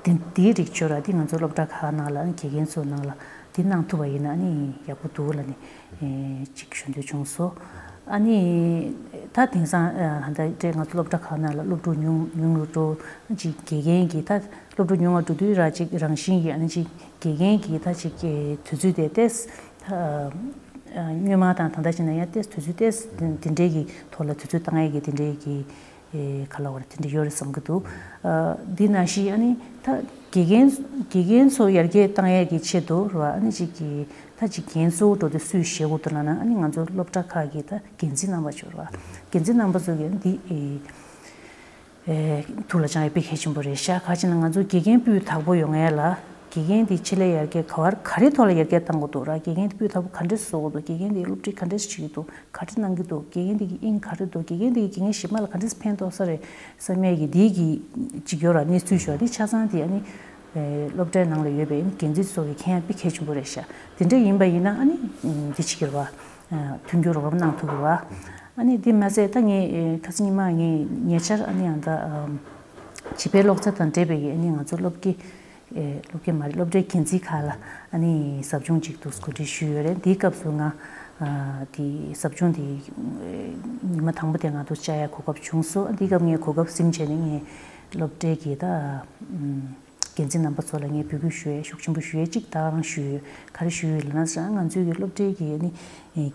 དེ་དེའི་རིགས་བྱོས་ར་དེ་ང་ཚོ་སློབ་གྲྭ་ཁག་ནང་ལ་ཨ་ནི་དགེ་རྒན་ཚོ་ནང་ལ་དེ་གནང་ཐུབ་པ་ཡིན་ན་ཨ་ནི་ཡག་པོ་འདུག་ལབ་ནས་ཨེ་ཅིག་ཞུ་འདོད་བྱུང་སོང་། ཨ་ནི་ད་དེང་སང་ཨ་ད་ལྟའི་ང་ཚོ་སློབ་གྲྭ་ཁག་ནང་ལ་སློབ་ཕྲུག་ཉུང་ཉུང་རུ་འགྲོ་ཅིག་དགེ་རྒན་གྱི་ད་སློབ་ཕྲུག་ཉུང་བ་འགྲོ་དུས་ར་ཅིག་རང་བཞིན་གྱིས་ཨ་ནི་ཅིག་དགེ་རྒན་གྱི་ད་ཅིག་དུས་ཚོད་དེ་ཏེས་སྔོན་མ་དང་ད་ལྟ་བྱས་ན་ཡང་ཏེས་དུས་ཚོད་ཏེས་དེ་འདྲའི་གི་ཐོག་ལ་དུས་ཚོད་བཏང་ཡས་ཀྱི་དེ་འདྲའི་གི་ག་ལ་བར་དེ་འདྲ་ཡོད་རེད་བསམ་གྱི་འདུག་འདི་ནང་བཞིན་ཨ་ནི་ད་དགེ་རྒན་དགེ་རྒན་ཚོ་ཡར་རྒྱས་བཏང་ཡས་ཀྱི་ཆེད་དུ་ར་ཨ་ནི་ཅིག་གི་ད་ཅིག་འགན་གཙོ་བོ་འགྲོ་དུས་སུས་བཞེས་དགོས་འདུག་ལབ་ན་ཨ་ནི་ང་ཚོ་སློབ་གྲྭ་ཁག་གི་ད་འགན་འཛིན་རྣམ་པ་ཚོ་ར་འགན་འཛིན་རྣམ་པ་ཚོ་གིས་འདི་ཨེ་ཐུགས་ལ་བཅངས་ཡས་དཔེ་གལ་ཆེན་པོ་རེད་ཤག་ག་ཅི་ན་ང་ཚོ་དགེ་རྒན་སྤུས་དག་པོ་ཡོང་ཡས་ལ་དགེ་རྒན་འདི་ཆེད་ལས་ཡར་རྒྱས་ག་བར་ག་རེ་ཐོག་ལ་ཡར་རྒྱས་བཏང་དགོས་འདུག་ར། དགེ་རྒན་འདི་སྤུས་དག་པོ་ག་འདྲས་བཟོ་དགོས་འདུག་དགེ་རྒན་འདི་སློབ་ཁྲིད་ག་འདྲས་བྱེད་ཀྱི་འདུག་ག་རེ་གནང་གི་འདུག་དགེ་རྒན་འདི་གི་དབྱིངས་ག་རེ་འདུག་དགེ་རྒན་འདི་གི་དགེ་རྒན་གཞན་པ་ལ་ག་འདྲས་ཕན་ཐོགས་ས་རེད་བསམ་ཡས་ཀྱི་འདི་གི་ཅིག་ཡོད་ར། གནས་ཚུལ་ཞུ་བ་འདི་ཆ་ཚང་དེ་ཨ་ནི་སློབ་གྲྭའི་ནང་ལ་ཡོད་པའི་འགན་འཛིན་ཚོ་གི་མཁྱེན་ཡ་དཔེ་གལ་ཆེན་པོ་རེད་ཤག་དེ་འདྲ་ཡིན་པ་ཡིན་ན་ཨ་ནི་འདི་བྱེད་ཀྱི་རེད་བ། མཐུན་འགྱུར་རོགས་རམ་གནང་ཐུབ་ཀྱི་རེད་བ། ཨ་ནི་འདི་མ་ཟད་ད་ངས་ཨེ་ཁ་སང་ཉི་མ་ངས་ཉེ་ཆར་ཨ་ནི་ཡང་ད་ཨམ་བྱིས་པའི་ཀློག་འཚར་དང་འབྲེལ་བའི་ཨ་ནི་ང་ཚོ་སློབ་དགེ་ཨེ་སློབ་དགེ་མ་རེད། སློབ་གྲྭའི་འགན་འཛིན་ཁག་ལ་ཨ་ནི་ཟབ་སྦྱོང་ཅིག་ཏུ་གོ་སྒྲིག་ཞུས་ཡོད་རེད། འདིའི་སྐབས་སུ་ང་ཨ་དེ་ཟབ་སྦྱོང་དེ་ཨེ་ཉི་མ་དང་པོ་དེ་ང་ཚོ་བཅར་ཡ་གོ་སྐབས་བྱུང་སོང་། འདིའི་སྐབས་ངས་གོ་སྐབས་ཟིན་བྱས་ནས་ངས་སློབ་གྲྭའི་གི་ད་ཨམ། འགན་འཛིན་རྣམ་པ་ཚོ་ལ་ངས་འབོད་སྐུལ་ཞུ་ཡས་ཤུགས་ཆེན་པོ་ཞུ་ཡས་གཅིག་ད་ག་རང་ཞུ་ཡོད། ག་རེ་ཞུ་ཡོད་ལབ་ན་ཟེར་ན་ང་ཚོའི་གི་སློབ་གྲྭའི་གི་ཨ་ནི་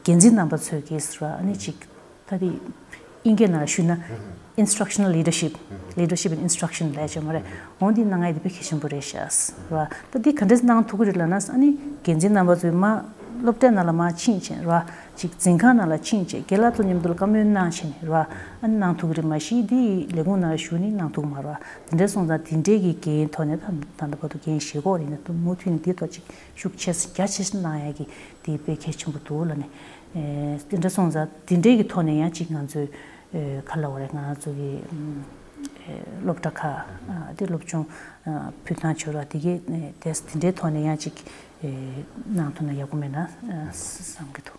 འགན་འཛིན་རྣམ་པ་ཚོས་གི་ཟེར་བ་ཨ་ནི་གཅིག་ད་དེ་དབྱིན་སྐད་ནང་ཞུས་ན་instructional leadership, leadership in instruction ལབ་ཡ་ཅིག་ཡོད་མ་རེད། འོ་འདི་གནང་ཡ་དེ་དཔེ་གལ་ཆེན་པོ་རེད་ཤག་ཟེར་བ། ད་འདི་ག་འདྲས་གནང་ཐུབ་ཀྱི་རེད་ལབ་ན་ཨ་ནི་འགན་འཛིན་རྣམ་པ་ཚོས་མ་སློབ་གྲྭའི་ནང་ལ་མར་ཕྱིན་བྱས་རེད་བ། ཅིག་འཛིན་ཁང་ནང་ལ་ཕྱིན་བྱས་རྒན་ལགས་ཚོ་མཉམ་དུ་ལ་བཀའ་མོལ་གནང་བྱས་ནས་རེད་བ། ཨ་ནི་གནང་ཐུབ་ཀྱི་རེད། མ་གཞི་འདི་ལས་ཁུངས་ནང་ལ་ཞུགས་ནི་གནང་ཐུབ་ཀྱི་མ་རེད་བ། དེ་འདྲ་སོང་ཙང་དེ་འདྲའི་གི་འགན་ཐོག་ནས་ད་ད་ལྟ་བར་དུ་འགན་བཞེས་གོ་རེད་ན་ད་མུ་མཐུད་ནས་དེ་ཐོག་ཅིག་ཤུགས་ཆེ་ས་རྒྱ་ཆེ་ས་གནང་ཡ་གི་དེ་དཔེ་གལ་ཆེན་པོ་འདུག་ལབ་ནས། ཨེ་དེ་འདྲ་སོང་ཙང་དེ་འདྲའི་གི་ཐོག་ནས་ཡང་ཅིག་ང་ཚོའི་ཨེ་ག་ལབ་དགོས་རེད། ང་ཚོ་གི་ཨེ་སློབ་གྲྭ་ཁག་ཨ་དེ་སློབ་སྦྱོང་ཨ་ཕུལ་སྟངས་བྱོས་ར་དེ་གི་ཨེ་དེ་དེ་འདྲའི་ཐོག་ནས་ཡང་ཅིག་ཨེ་གནང་ཐུབ་ན་ཡག་པོ་མེད་ན་ཨ་བསམ་གི་འདུག་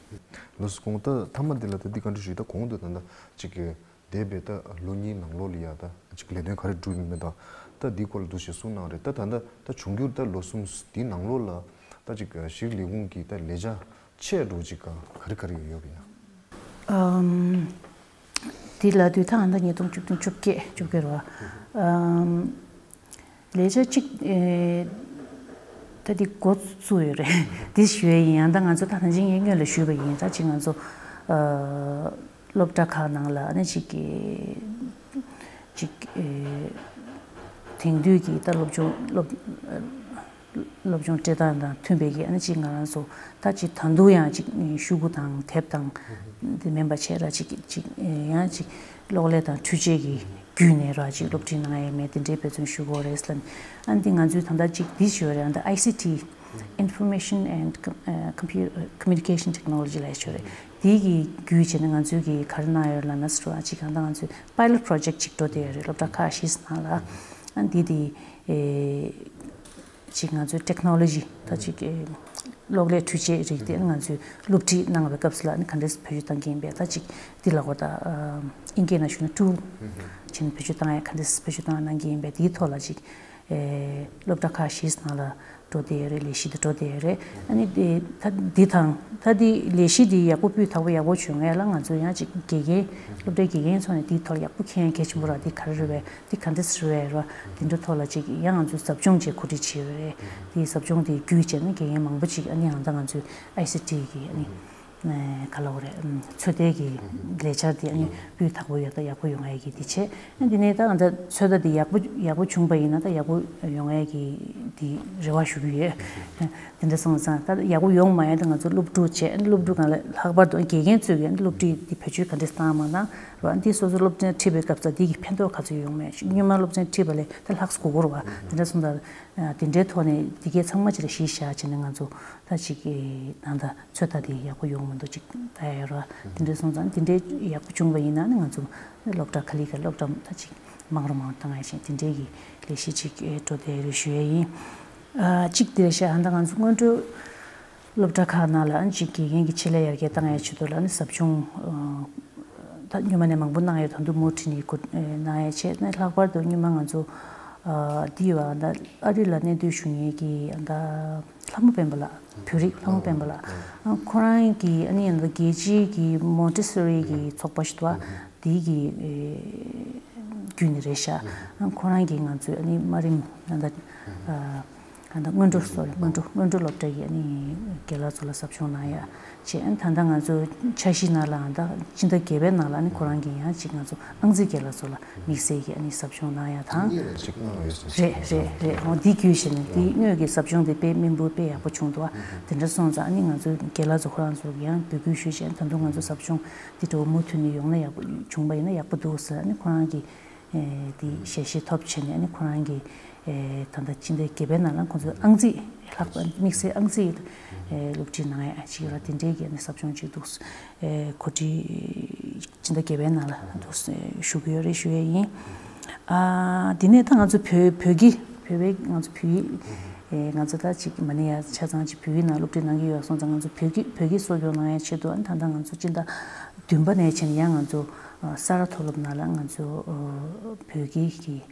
ལགས་སོ། གོང་ད་མཐའ་མ་འདི་ལ་ད་འདི་བཀའ་འདྲི་ཞུས། ད་གོང་དུ་ད་ལྟ་ཅིག་གི་འདས་པའི་ད་ལོ་གཉིས་ནང་ལོགས་ལ་ཡ་ད་ཅིག་ལས་དོན་ག་རེ་བསྒྲུབས་ཡོད་མེད་དང་ད་འདི་སྐོར་ལ་འདུག་ཞེས་གསུངས་གནང་རེད། ད་ད་ལྟ་ད་འབྱུང་འགྱུར་ད་ལོ་གསུམ་འདི་ནང་ལོགས་ལ་ད་ཅིག་གཞི་རིམ་ལས་ཁུངས་ཀྱི་ད་ལས་བྱ་ཆེ་འགྲོ་ཅིག་ག་རེ་ག་རེ་ཡོད་ཡོད་པ་ཡིན་ན། ཨམ། འདི་ལ་དུས་ཐང་ད་ཉིས་སྟོང་བཅུ་བདུན་བཅོ་བརྒྱད་བཅོ་བརྒྱད་རེད་བ། ཨམ། ལས་བྱ་གཅིག་ཨེ་ད་འདི་འགོ་བཙུགས་ཡོད་རེད། འདི་ཞུ་ཡ་ཡིན། ཡང་ད་ང་ཚོ་ད་ནང་བཞིན་ངས་སྔོན་ལ་ཞུས་པ་ཡིན། ད་ཅིག་ང་ཚོ་ཨ་སློབ་གྲྭ་ཁག་ནང་ལ་ཨ་ནི་ཅིག་གི་ཅིག་ཨེ་དེང་དུས་ཀྱི་ད་སློབ་སྦྱོང་སློབ་སློབ་སྦྱོང་སྤྲད་སྟངས་དང་མཐུན་པའི་གི་ཨ་ནི་ཅིག་ང་རང་ཚོ་ད་ཅིག་ད་དུང་ཡང་ཅིག་ཤོག་གུ་དང་དེབ་དང་དེ་མིན་པ་བྱས་ར་ཅིག་ཅིག་ཡང་ཅིག་གློག་ཀླད་དང་འཕྲུལ་ཆས་ཀྱི་བརྒྱུད་ནས་ར་ཅིག་སློབ་ཁྲིད་གནང་ཡས་མེད་དེ་འདྲའི་འབད་བརྩོན་ཞུ་དགོས་རེད་ལབ་ནས། ཨ་ནི་འདི་ང་ཚོའི་ད་ལྟ་ཅིག་འདི་ཞུ་བ་རེད། ཨ་ནི་ད་ཨའི་སི་ཊི། Information and Com- ཨ་Compu- Communication Technology ལབ་ཡས་ཞུ་རེད། དེའི་གི་བརྒྱུད་བྱས་ནས་ང་ཚོའི་གི་ག་རེ་གནང་ཡོད་ལབ་ན་ཟེར་བ་ཅིག་གང་ལྟར་ང་ཚོའི་pilot project ཅིག་འགྲོ་བསྡད་ཡོད་རེད། སློབ་གྲྭ་ཁག་བཞི་ནང་ལ་ཨ་འདི་དེ་ཨེ་ཅིག་ང་ཚོའི་technology ད་ཅིག་ཨེ་གློག་ཀླད་འཕྲུལ་ཆས་རིགས་དེ་ང་ཚོའི་སློབ་ཁྲིད་གནང་བའི་སྐབས་སུ་ལ་ཨ་ནི་ག་འདྲས་བེད་སྤྱོད་གཏང་གི་ཡིན་པས། ད་ཅིག་འདི་ལ་གོ་ད་ཨ་དབྱིན་སྐད་ནང་ཞུ་ན་tool བྱས་ནས་བེད་སྤྱོད་གཏང་ཡ་ག་འདྲས་བེད་སྤྱོད་གཏང་གནང་གི་ཡིན་པས། དེའི་ཐོག་ལ་ཅིག་ཨེ་སློབ་གྲྭ་ཁག་བཞི་ནང་ལ་འགྲོ་བསྡད་ཡོད་རེད། ལས་གཞི་དེ་འགྲོ་བསྡད་ཡོད་རེད། ཨ་ནི་དེ་ད་འདི་དང་ད་འདི་ལས་གཞི་འདི་ཡག་པོ་སྤུས་དག་པོ་ཡག་པོ་བྱུང་ཡས་ལ་ང་ཚོ་ཡང་ཅིག་དགེ་རྒན་སློབ་གྲྭའི་དགེ་རྒན་ཚོ་ནས་འདིའི་ཐོག་ལ་ཡག་པོ་མཁྱེན་ཡས་གལ་ཆེན་པོ་ར། འདི་ག་རེ་རེད་པས། འདི་ག་འདྲས་རེད་པས། འདི་འདྲ་ཐོག་ལ་ཅིག་ཡང་ང་ཚོས་ཟབ་སྦྱོང་བྱས་གོ་སྒྲིག་བྱས་ཡོད་རེད། འདི་ཟབ་སྦྱོང་འདི་བརྒྱུད་བྱས་ནས་དགེ་རྒན་མང་པོ་ཅིག་ཨ་ནི་ཡང་ད་ང་ཚོའི་ཨའི་སི་ཊི་གི་ཨ་ནི། ཨ་ག་ལབ་དགོས་རེད། ཨམ་ཚོད་ལྟའི་གི་ལས་འཆར་དེ་ཨ་ནི་སྤུས་དག་པོ་ཡོད་ད་ཡག་པོ་ཡོང་ཡས་ཀྱི་དེ་བྱས། ཨ་འདི་ནས་ད་ང་ཚོ་ཚོད་ལྟ་དེ་ཡག་པོ་ཡག་པོ་བྱུང་པ་ཡིན་ན་ད་ཡག་པོ་ཡོང་ཡས་ཀྱི་དེ་རེ་བ་ཞུ་གི་ཡོད། དེ་འདྲ་སོང་ཙང་ད་ཡག་པོ་ཡོང་མ་ཡས་ད་ང་ཚོ་སློབ་ཕྲུག་བྱས། ཨ་སློབ་ཕྲུག་གང་ལ་ལྷག་པར་དུ་དགེ་རྒན་ཚོས་ཀྱི་སློབ་ཁྲིད་དེ་བེད་སྤྱོད་ག་འདྲས་བཏང་མ་བཏང་ར། ཨ་འདི་སོ་སོ་སློབ་ཚན་ཁྲིད་པའི་སྐབས་སུ་དེ་གི་ཕན་ཐོགས་ག་ཚོད་ཡོང་མེད། སྔོན་མ་སློབ་ཚན་ཁྲིད་པ་ལས་ད་ལྷག་གོ་གོ་ར་བ། དེ་འདྲ་སོང་ཙང་དེ་འདྲའི་ཐོག་ནས་དེ་གའི་ཚང་མ་ཅིག་ལ་གཞི་བཞག་བྱས་ནས་ང་ཚོ་ད་ཅིག་གི་ད་ད། ཚོད་ལྟ་དེ་ཡག་པོ་ཡོང་མི་འདུག་ཅིག་ལྟ་ཡ་ར། དེ་འདྲ་སོང་ཙང་དེ་འདྲའི་ཡག་པོ་བྱུང་བ་ཡིན་ན་ནི་ང་ཚོ་སློབ་གྲྭ་ཁ་ལི་ཁ་སློབ་གྲྭ་ད་ཅིག་མང་རུ་མང་རུ་བཏང་ཡ་བྱས་དེ་འདྲའི་གི་ལས་གཞི་ཅིག་འགྲོ་བསྡད་རེད་ཞུ་ཡ་ཡིན། ཨ་གཅིག་དེ་རེད་ཤག་ཨ་ད་ང་ཚོ་སྔོན་འགྲོའི་སློབ་གྲྭ་ཁག་ནང་ལ་ཨ་ཅིག་དགེ་རྒན་གྱི་ཆེད་ལས་ཡར་རྒྱས་བཏང་ཡ་ཆེད་དུ་ལ་ནི་ཟབ་སྦྱོང་ད་སྔོན་མ་ནས་མང་པོ་གནང་ཡོད། ད་དུང་མུ་མཐུད་ནས་གོ་གནང་ཡ་བྱས་ནས་ལྷག་པར་དུ་སྔོན་མ་ང་ཚོ་འདི་ཡོད་ཨ་ད་ཨ་རི་ལ་གནས་སྡོད་བཞུགས་མཁན་གྱི་ཨ་ད། ལྷ་མོ་སྤེན་པ་ལགས། བོད་རིགས་ལྷ་མོ་སྤེན་པ་ལགས། ཨ་ཁོ་རང་གིས་ཨ་ནི་ཡང་ན་རྒྱལ་སྤྱིའི་གི་མོན་ཊི་སོ་རི་གི་ཚོགས་པ་ཞིག་འདུག་ཨ། དེའི་གི་ཨེ་བརྒྱུད་ནས་རེད་ཤག་ཨ་ཁོ་རང་གིས་ང་ཚོའི་ཨ་ནི་དམའ་རིམ་ཨ་ད་ཨ་ད་སྔོན་འགྲོ་སོ་རི་སྔོན་འགྲོ་སྔོན་འགྲོ་སློབ་གྲྭ་གི་ཨ་ནི་རྒན་ལགས་ཚོ་ལ་ཟབ་སྦྱོང་གནང་ཡ་བྱས། ཨ་ནི་ད་ལྟ་ང་ཚོ་འཆར་གཞི་ནང་ལའང་ད་སྤྱི་ཟླ་བརྒྱད་པའི་ནང་ལ་ཨ་ནི་ཁོ་རང་གིས་ཡང་ཅིག་ང་ཚོ་ཨང་རྩིས་རྒན་ལགས་ཚོ་ལ། དམིགས་བསལ་གྱི་ཨ་ནི་ཟབ་སྦྱོང་གནང་ཡ་དང་། རེད་རེད་རེད། འོ་འདི་བརྒྱུད་བྱས་ནས་འདི་དངོས་ཀྱི་ཟབ་སྦྱོང་དེ་དཔེ་སྨིན་པོ་དཔེ་ཡག་པོ་བྱུང་འདུག་ཨ། དེ་འདྲ་སོང་ཙང་ཨ་ནི་ང་ཚོ་རྒན་ལགས་ཚོ་ཁོ་རང་ཚོ་ཡང་འབོད་སྐུལ་ཞུས་བྱས་ད་དུང་ང་ཚོ་ཟབ་སྦྱོང་འདི་འདྲ་བོ་མུ་མཐུད་ནས་ཡོང་ན་ཡག་པོ་བྱུང་པ་ཡིན་ན་ཡག་པོ་འདུག་ཟེར་ཨ་ནི་ཁོ་རང་གི་འདི་ཞལ་བཞེས་ཐོབ་བྱས་ནས་ཨ་ནི་ཁོ་རང་གི་ད་ལྟ་སྤྱི་ཟླ་བརྒྱད་པའི་ནང་ལ་ཁོང་ཚོ་ཨང་རྩིས་ལྷག་པ་དམིགས་བསལ་ཨང་རྩིས་སློབ་ཁྲིད་གནང་ཡ་ཅིག་ཡོད་ར། དེ་འདྲའི་གི་ཨ་ནི་ཟབ་སྦྱོང་ཅིག་འདུག་གོ་སྒྲིག་སྤྱི་ཟླ་བརྒྱད་པའི་ནང་ལ་འདུག་ཞུ་གི་ཡོད་རེད་ཞུ་ཡས་ཡིན། ཨ་དེ་ནས་ད་ང་ཚོ་བོད་བོད་ཀྱི་བོད་པའི་ང་ཚོ་བོད་ཡིག་ཨེ་ང་ཚོ་ད་ཅིག་མ་ཎི་ཡ་ཆ་ཚང་ཅིག་བོད་ཡིག་ནང་སློབ་ཁྲིད་གནང་གི་ཡོད་སོང་ཙང་ང་ཚོ་བོད་ཀྱི་བོད་ཀྱི་གསོ་སྐྱོང་གནང་ཡ་ཆེད་དུ་ཨ་ནི་ད་ལྟ་ང་ཚོ་སྤྱི་ཟླ་ བདུན་པ་ནས་བྱས་ནས་ཡང་ང་ཚོ་ས་རཱ་མཐོ་སློབ་ནང་ལ་ང་ཚོ་བོད་དགེ་གི་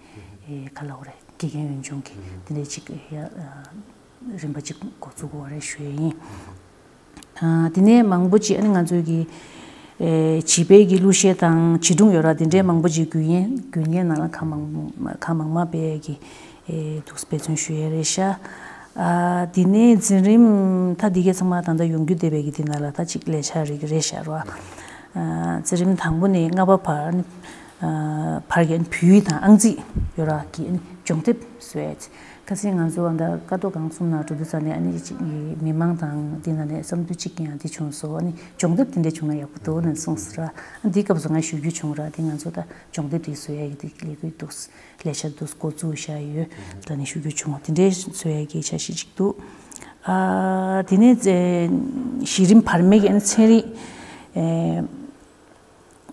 ག་ལབ་དགོས་རེད། དགེ་རྒན་ཡོན་སྦྱོང་གི་དེ་འདྲའི་ཅིག་ཡ་རིམ་པ་ཅིག་འགོ་ཚུགས་དགོས་རེད་ཞུ་ཡས་ཡིན། དེ་ནས་མང་པོ་ཅིག་ཨ་ནི་ང་ཚོའི་གི་བྱིས་པའི་གི་གླུ་གཞས་དང་བྱིས་སྒྲུང་ཡོད་ར། དེ་འདྲའི་མང་པོ་ཅིག་དགོན་རྒན་དགོན་རྒན་ནང་ལ་ཁག་མང་ཁག་མང་མང་སྤེལ་ཡས་གི་འདུག་འབད་བརྩོན་ཞུ་ཡས་རེད་ཤག་དེ་ནས་འཛིན་རིམ་ད་འདི་གའི་ཚང་མ་ད་ལྟ་ཡོང་རྒྱུ་བསྡད་པའི་གི་དེ་ནང་ལ་ད་ཅིག་ལས་འཆར་རིགས་རེད་ཤག་ར། འཛིན་རིམ་དང་པོ་ནས་ལྔ་པ་བར་ནི་བར་གྱི་བོད་ཡིག་དང་ཨང་རྩིས་ཡོད་ར་གི་སྦྱོང་དེབ་བཟོ་ཡས། ཁ་སང་ང་ཚོ་ཨ་ད་ཀ་རྡོ་སྒང་གསུམ་ནང་འགྲོ་དུས་ཙ་ནས་ཨ་ནི་ཅིག་མི་མང་དང་འདི་ནང་ནས་བསམ་ཚུལ་གཅིག་ཀྱང་འདི་བྱུང་སོང་། ཨ་ནི་སྦྱོང་དེབ་དེ་འདྲ་བྱུང་ན་ཡག་པོ་འདུག་ནས་གསུངས་སོང་ར། ཨ་འདི་སྐབས་སུ་ང་ཞུ་རྒྱུ་བྱུང་ར། དེ་ང་ཚོ་ད་སྦྱོང་དེབ་དེ་བཟོ་ཡ་གི་དེ་ལས་འགུལ་འདུག་ལས་འཆར་འདུག་འགོ་བཙུགས་བཞག་ཡོད། ད་ནི་ཞུ་རྒྱུ་བྱུང་བ་དེ་འདྲའི་བཟོ་ཡ་གི་འཆར་གཞི་ཅིག་འདུག་ཨ་དེ་ནས་གཞི་རིམ་བར་མའི་གི་ཨ་ནི་ཚན་རིག་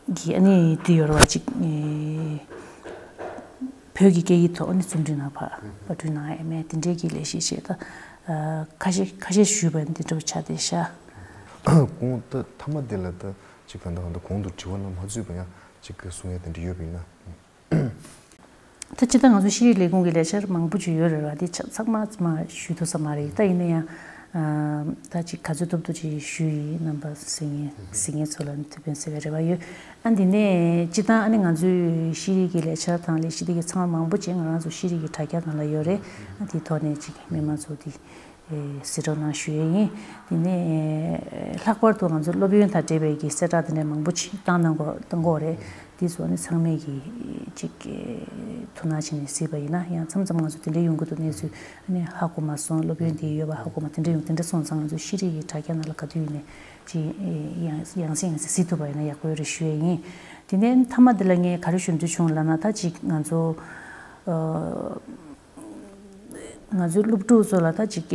གི་ཨ་ནི་དེ་ཡོད་རེད་བ་ཅིག་བོད་ཀྱི་སྐད་ཡིག་ཐོག་ཨ་ནི་རྩོམ་སྒྲིག་གནང་བ་པར་སྐྲུན་གནང་ཡ་མེད། དེ་འདྲའི་གི་ལས་གཞི་ཞིག་ད་ཁ་ཤས་ཁ་ཤས་ཞུས་པ་འདི་འདྲ་བོ་ཆགས་བསྡད་ཤག་གོང་ད་མཐའ་མ་དེ་ལ་ད་ཅིག་ག་འདྲ་ག་འདྲ་གོང་དུ་དྲི་བ་ལ་མ་ཚུད་པ་ཡང་ཅིག་གསུང་ཡ་དེ་འདྲ་ཡོད་པ་ཡིན་ན། ད་སྤྱིར་བཏང་ང་ཚོ་ཤེས་རིག་ལས་ཁུངས་ཀྱི་ལས་འཆར་མང་པོ་ཅིག་ཡོད་རེད་བ། དེ་ཆ་ཚང་མ་ཚང་མ་ཞུ་ཐུབ་ས་མ་རེད། ད་ཡིན་ན་ཡང་ཨ་ད་ཅིག་ག་ཚོད་ཐུབ་ཐུབ་ཅིག་ཞུ་ཡིན། རྣམ་པ་གཟིགས་མཁན་གཟིགས་མཁན་ཚོ་ལ་ནི་ཐུགས་ཕན་གསོས་པའི་རེ་བ་ཡོད། ཨ་འདི་ནས་སྤྱིར་བཏང་ཨ་ནི་ང་ཚོའི་ཤེས་རིག་གི་ལས་འཆར་དང་ལས་གཞི་དེ་གི་ཚང་མ་མང་པོ་ཅིག་ང་རང་ཚོ་ཤེས་རིག་གི་དྲ་རྒྱ་ནང་ལ་ཡོད་རེད། ཨ་དེའི་ཐོག་ནས་ཅིག་མི་མང་ཚོ་དེ་གཟིགས་རོགས་གནང་ཞུ་ཡས་ཡིན། དེ་ནས་ལྷག་པར་དུ་ང་ཚོ་སློབ་ཡོན་དང་འབྲེལ་བའི་གི་གསལ་བསྒྲགས་དེ་འདྲ་མང་པོ་ཅིག་བཏང་གནང་གོ་བཏང་གོ་རེད། དེ་ཚོ་ནི་ཚང་མས་གི་ཅིག་ཐུགས་སྣང་བྱས་ནས་གཟིགས་པ་ཡིན་ན་ཡང་མཚམས་མཚམས་ང་ཚོ་དེ་འདྲ་ཡོང་གི་འདུག་གནས་ཚུལ་ནི་ཧ་གོ་མ་སོང་། སློབ་ཡོན་དེ་ཡོད་པ་ཧ་གོ་མ་དེ་འདྲ་ཡོང་དེ་འདྲ་སོང་ཙང་ང་ཚོ་ཤེས་རིག་གི་དྲ་རྒྱ་ནང་ལ་ག་དུས་ཡིན་ནས་ཅིག་ཡང་ཡང་སེ་ཡང་སེ་གཟིགས་ཐུབ་པ་ཡིན་ན་ཡག་པོ་ཡོད་རེད་ཞུ་ཡས་ཡིན། དེ་ནས་མཐའ་མ་དེ་ལ་ངས་ག་རེ་ཞུ་འདོད་བྱུང་ལབ་ན་ད་ཅིག་ང་ཚོ་ང་ཚོའི་སློབ་ཕྲུག་ཚོ་ལ་ད་ཅིག་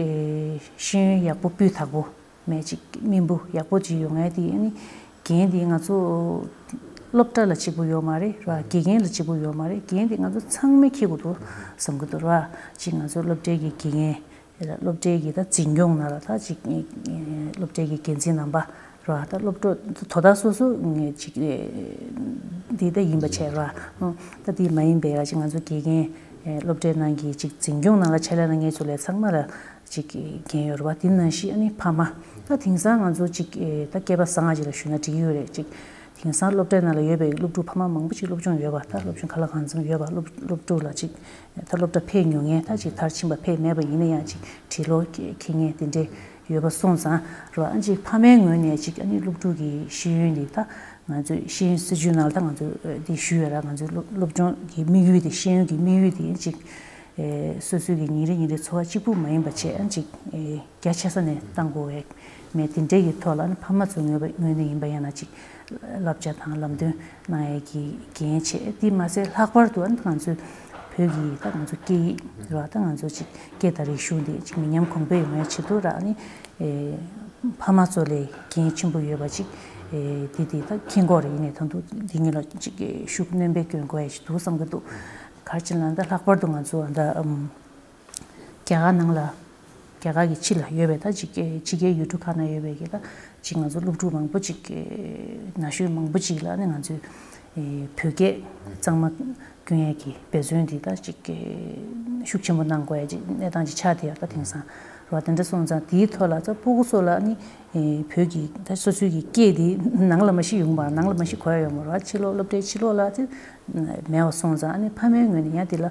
ཤེས་ཡོན་ཡག་པོ་སྤུས་དག་པོ་མེད་ཅིག་རྨིག་པོ་ཡག་པོ་ཅིག་ཡོང་ཡ་དེ་ཨ་ནི་འགན་དེ་ང་ཚོ་སློབ་གྲྭ་ལ་གཅིག་པུ་ཡོད་མ་རེད་ར། དགེ་རྒན་ལ་གཅིག་པུ་ཡོད་མ་རེད། འགན་དེ་ང་ཚོ་ཚང་མས་འཁྱེར་དགོས་འདུག་བསམ་གྱི་འདུག་ར། ཅིག་ང་ཚོ་སློབ་གྲྭའི་གི་དགེ་རྒན་སློབ་གྲྭའི་གི་ད་འཛིན་སྐྱོང་ནང་ལ་ད་ཅིག་སློབ་གྲྭའི་གི་འགན་འཛིན་རྣམ་པ་ར། ད་སློབ་གྲྭ་དོ་བདག་སོ་སོ་ངས་ཅིག་འདི་ད་ཡིན་པ་བྱས་ར། ད་འདི་མ་ཡིན་པའི་ར་ཅིག་ང་ཚོ་དགེ་རྒན་སློབ་གྲྭའི་ནང་གི་ཅིག་འཛིན་སྐྱོང་ནང་ལ་ཆ་ལས་ན་ངས་ཚོ་ལས་ཚང་མ་ལ་ཅིག་འགན་ཡོད་རེད་བ། དེ་ནང་བཞིན་ཨ་ནི་ཕ་མ་ད་དེང་སང་ང་ཚོ་ཅིག་ད་སྐལ་པ་བཟང་ང་ཅིག་ལ་ཞུས་ན་འགྲིག་གི་ཡོད་རེད། ཅིག་དེང་སང་སློབ་གྲྭའི་ནང་ལ་ཡོད་པའི་སློབ་ཕྲུག་ཕ་མ་མང་པོ་ཅིག་སློབ་སྦྱོང་ཡོད་པ་ད་སློབ་སྦྱོང་ག་ལ་གང་འཚམ་ཡོད་པ་སློབ་སློབ་ཕྲུག་ལ་ཅིག་ད་སློབ་གྲྭ་ཕེབས་མྱོང་མཁན་ད་ཅིག་མཐར་ཕྱིན་པ་ཕེབས་མེད་པ་ཡིན་ན་ཡང་ཅིག་བྲིས་ཀློག་འཁྱེར་མཁན་དེ་འདྲས་ཡོད་པ་སོང་ཙང་རེད་བ། ཨ་ཅིག་ཕ་མའི་ངོས་ནས་ཅིག་ཨ་ནི་སློབ་ཕྲུག་གི་ཤེས་ཡོན་འདི་ད་ང་ཚོས་ཤེས་ཡོན་སྲིད་བྱུས་ནང་ལ་ད་ང་ཚོས་འདི་ཞུས་ཡོད་ར། ང་ཚོའི་སློབ་སློབ་སྦྱོང་གི་དམིགས་ཡུལ་དེ་ཤེས་ཡོན་གྱི་དམིགས་ཡུལ་དེ་ཅིག་སོ་སོའི་གི་ཉིན་རེ་ཉིན་རེ་འཚོ་བ་གཅིག་པུ་མ་ཡིན་པ་བྱས་ཨ་ཅིག་རྒྱ་ཆེ་ས་ནས་བཏང་དགོས་པའི་མེད་དེ་འདྲའི་གི་ཐོག་ལ་ཨ་ནི་ཕ་མ་ཚོའི་ངོས་ངོས་ནས་ཡིན་པ་ཡིན་ན་ཅིག་བསླབ་བྱ་དང་ལམ་སྟོན་གནང་ཡས་ཀྱི་འགན་ཆེ། དེ་མ་ཟད་ལྷག་པར་དུ་ཨ་ནི་ང་ཚོའི་བོད་ཀྱི་ད་ང་ཚོ་སྐད་ཡིག་རེད་བ། ད་ང་ཚོ་ཅིག་སྐད་དང་རིག་གཞུང་འདི་ཅིག་མི་ཉམས་གོང་འཕེལ་ཡོང་ཡས་ཆེད་དུ་ར་ཨ་ནི་ཨེ་ཕ་མ་ཚོ་ལས་འགན་ཆེན་པོ་ཡོད་པ་ཅིག་ཨེ་དེ་དེ་ད་མཁྱེན་གོ་རེད། ཡིན་ནའི་ད་དུང་འདི་གཉིས་ལ་ཅིག་ཤུགས་སྣོན་པ་སྐྱོན་དགོས་ཡས་ཅིག་འདུག་བསམ་གྱི་འདུག་ག་རེ་བྱས་ན་ད་ལྷག་པར་དུ་ང་ཚོ་ད་ཨམ་རྒྱ་གར་ནང་ལ་རྒྱ་གར་གྱི་ཕྱི་ལ་ཡོད་པའི་ད་ཅིག་ཕྱི་རྒྱལ་ཡུལ་གྲུ་ཁག་ན་ཡོད་པའི་གི་ད་ཅིག་ང་ཚོ་སློབ་ཕྲུག་མང་པོ་ཅིག་ན་གཞོན་མང་པོ་ཅིག་ལ་ནི་ང་ཚོས་བོད་སྐད་གཙང་མ་སྐྱོན་ཡས་ཀྱི་འབད་བརྩོན་འདི་ད་ཅིག་ཤུགས་ཆེན་པོ་གནང་དགོས་ཡ་ཅིག་གནས་སྟངས་ཅིག་ཆགས་བསྡད་ཡོད་ད་དེང་སང་རེད་བ། དེ་འདྲ་སོང་ཙང་དེའི་ཐོག་ལ་ད་སྤུ་གུ་ཚོ་ལ་ནི་བོད་ཀྱི་ད་སོ་སོའི་གི་སྐད་འདི་ནང་ལ་མ་གཞི་ཡོང་བར་ནང་ལ་མ་གཞི་གོ་ཡ་ཡོང་བར་རེད་བ། ཕྱི་ལོགས་སློབ་གྲྭའི་ཕྱི་ལོགས་ལ་དེ་མེད་པ་སོང་ཙང་ཨ་ནི་ཕ་མའི་ངོས་ནས་ཡང་དེ་ལ་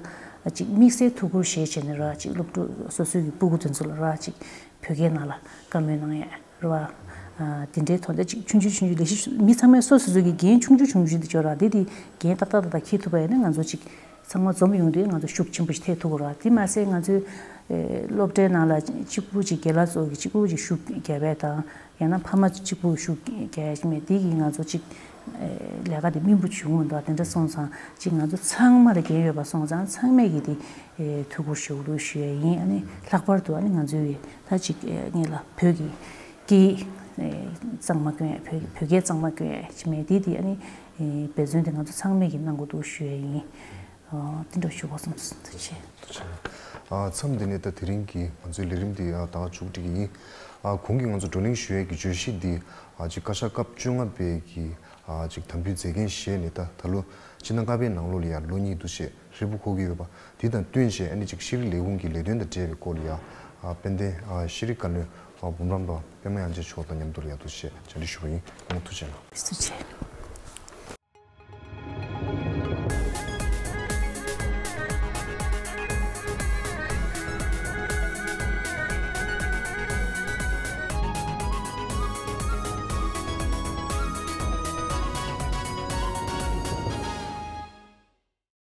ཅིག་དམིགས་བསལ་ཐུགས་ཁུར་བཞེས་བྱས་ནས་ར་ཅིག་སློབ་ཕྲུག་སོ་སོའི་གི་སྤུ་གུ་དེ་ཚོ་ལ་ར་ཅིག་བོད་སྐད་ནང་ལ་བཀའ་མོལ་གནང་ཡས་ར་བ། དེ་འདྲའི་ཐོག་ནས་ཅིག་ཆུང་ཆུང་ཆུང་ཆུང་ལས་གཞི་མི་ཚང་མས་སོ་སོ་སོ་གི་འགན་ཆུང་ཆུང་ཆུང་ཆུང་དེ་ཅོག་ར་དེ་དེ་འགན་ཏག་ཏག་ཏག་ཏག་འཁྱེར་ཐུབ་པ་ཡིན་ན་ང་ཚོ་ཅིག་ཚང་མ་འཛོམས་ཡོང་དུས་ང་ཚོ་ཤུགས་ཆེན་པོ་ཞིག་ཐེབས་ཐུབ་ཀྱི་རེད་བ། དེ་མ་ཟད་ང་ཚོའི་སློབ་གྲྭའི་ནང་ལ་གཅིག་པུ་ཅིག་རྒན་ལགས་ཚོ་གི་གཅིག་པུ་ཅིག་ཤུགས་རྒྱབ་པ་དང་ཡང་ན་ཕ་མ་ཚོ་གཅིག་པུ་ཤུགས་རྒྱབ་ཡ་ཅིག་མེད། དེ་གིས་ང་ཚོ་ཅིག་ལས་ཀ་དེ་སྨིན་པོ་བྱུང་མི་འདུག་དེ་འདྲ་སོང་ཙང་ཅིག་ང་ཚོ་ཚང་མ་ལ་འགན་ཡོད་པ་སོང་ཙང་ཚང་མས་ཀྱིས་དེ་ཐུགས་ཁུར་ཤུགས་ལུས་ཞུ་ཡ་ཡིན། ཨ་ནི་ལྷག་པར་དུ་ཨ་ནི་ང་ཚོའི་ད་ཅིག་ངེད་ལ་བོད་ཀྱི་སྐད་ཡིག་གཙང་མ་སྐྱོན་ཡ་བོད་བོད་སྐད་གཙང་མ་སྐྱོན་ཡ་ཅིག་མེད། དེ་དེ་ཨ་ནི་འབད་བརྩོན་དེ་ང་ཚོ་ཚང་མས་ཀྱིས་གནང་དགོས་འདུག་ཞུ་ཡ་ཡིན། དེ་འདྲ་ཞུ་དགོས་བསམ་སོང་། ཐུགས་རྗེ་ཆེ། མཚམས་འདི་ནས་ད་དེ་རིང་གི་ང་ཚོའི་ལས་རིམ་འདི་ད་མཇུག་སྒྲིལ་གྱི་ཡིན། གོང་གི་ང་ཚོ་བགྲོ་གླེང་ཞུ་ཡས་ཀྱི་བརྗོད་གཞི་འདི་ཅིག་བཀའ་ཤག་སྐབས་བཅོ་ལྔ་པའི་གི་ ཨ་ཅིག་དམ་འབུལ་མཛད་འགན་བཞེས་ནས། ད་ད་ལོ་ཕྱི་ནང་ཀ་པའི་ནང་ལོགས་ལ་ཡང་ལོ་གཉིས་འདུ་ཤེས་ཧྲིལ་པོ་འཁོར་གྱི་ཡོད་པ་དེ་དང་བསྟུན་བྱས། ཨ་ནི་ཅིག་ཤེས་རིག་ལས་ཁུངས་ཀྱི་ལས་དོན་དང་འབྲེལ་བའི་སྐོར་ལ་ཡང་ཨ་དཔལ་ལྡན་ཨ་ཤེས་རིག་བཀའ་བློན་ཨ་འབུམ་རམས་པ་པད་མ་དབྱངས་ཅན་མཆོག་དང་མཉམ་དུ་ལ་ཡང་འདུ་ཤེས་བཅར་འདྲི་ཞུ་བ་ཡིན། སྐུ་ངོ་ཐུགས་རྗེ་གནང་། ཐུགས་རྗེ་ཆེ།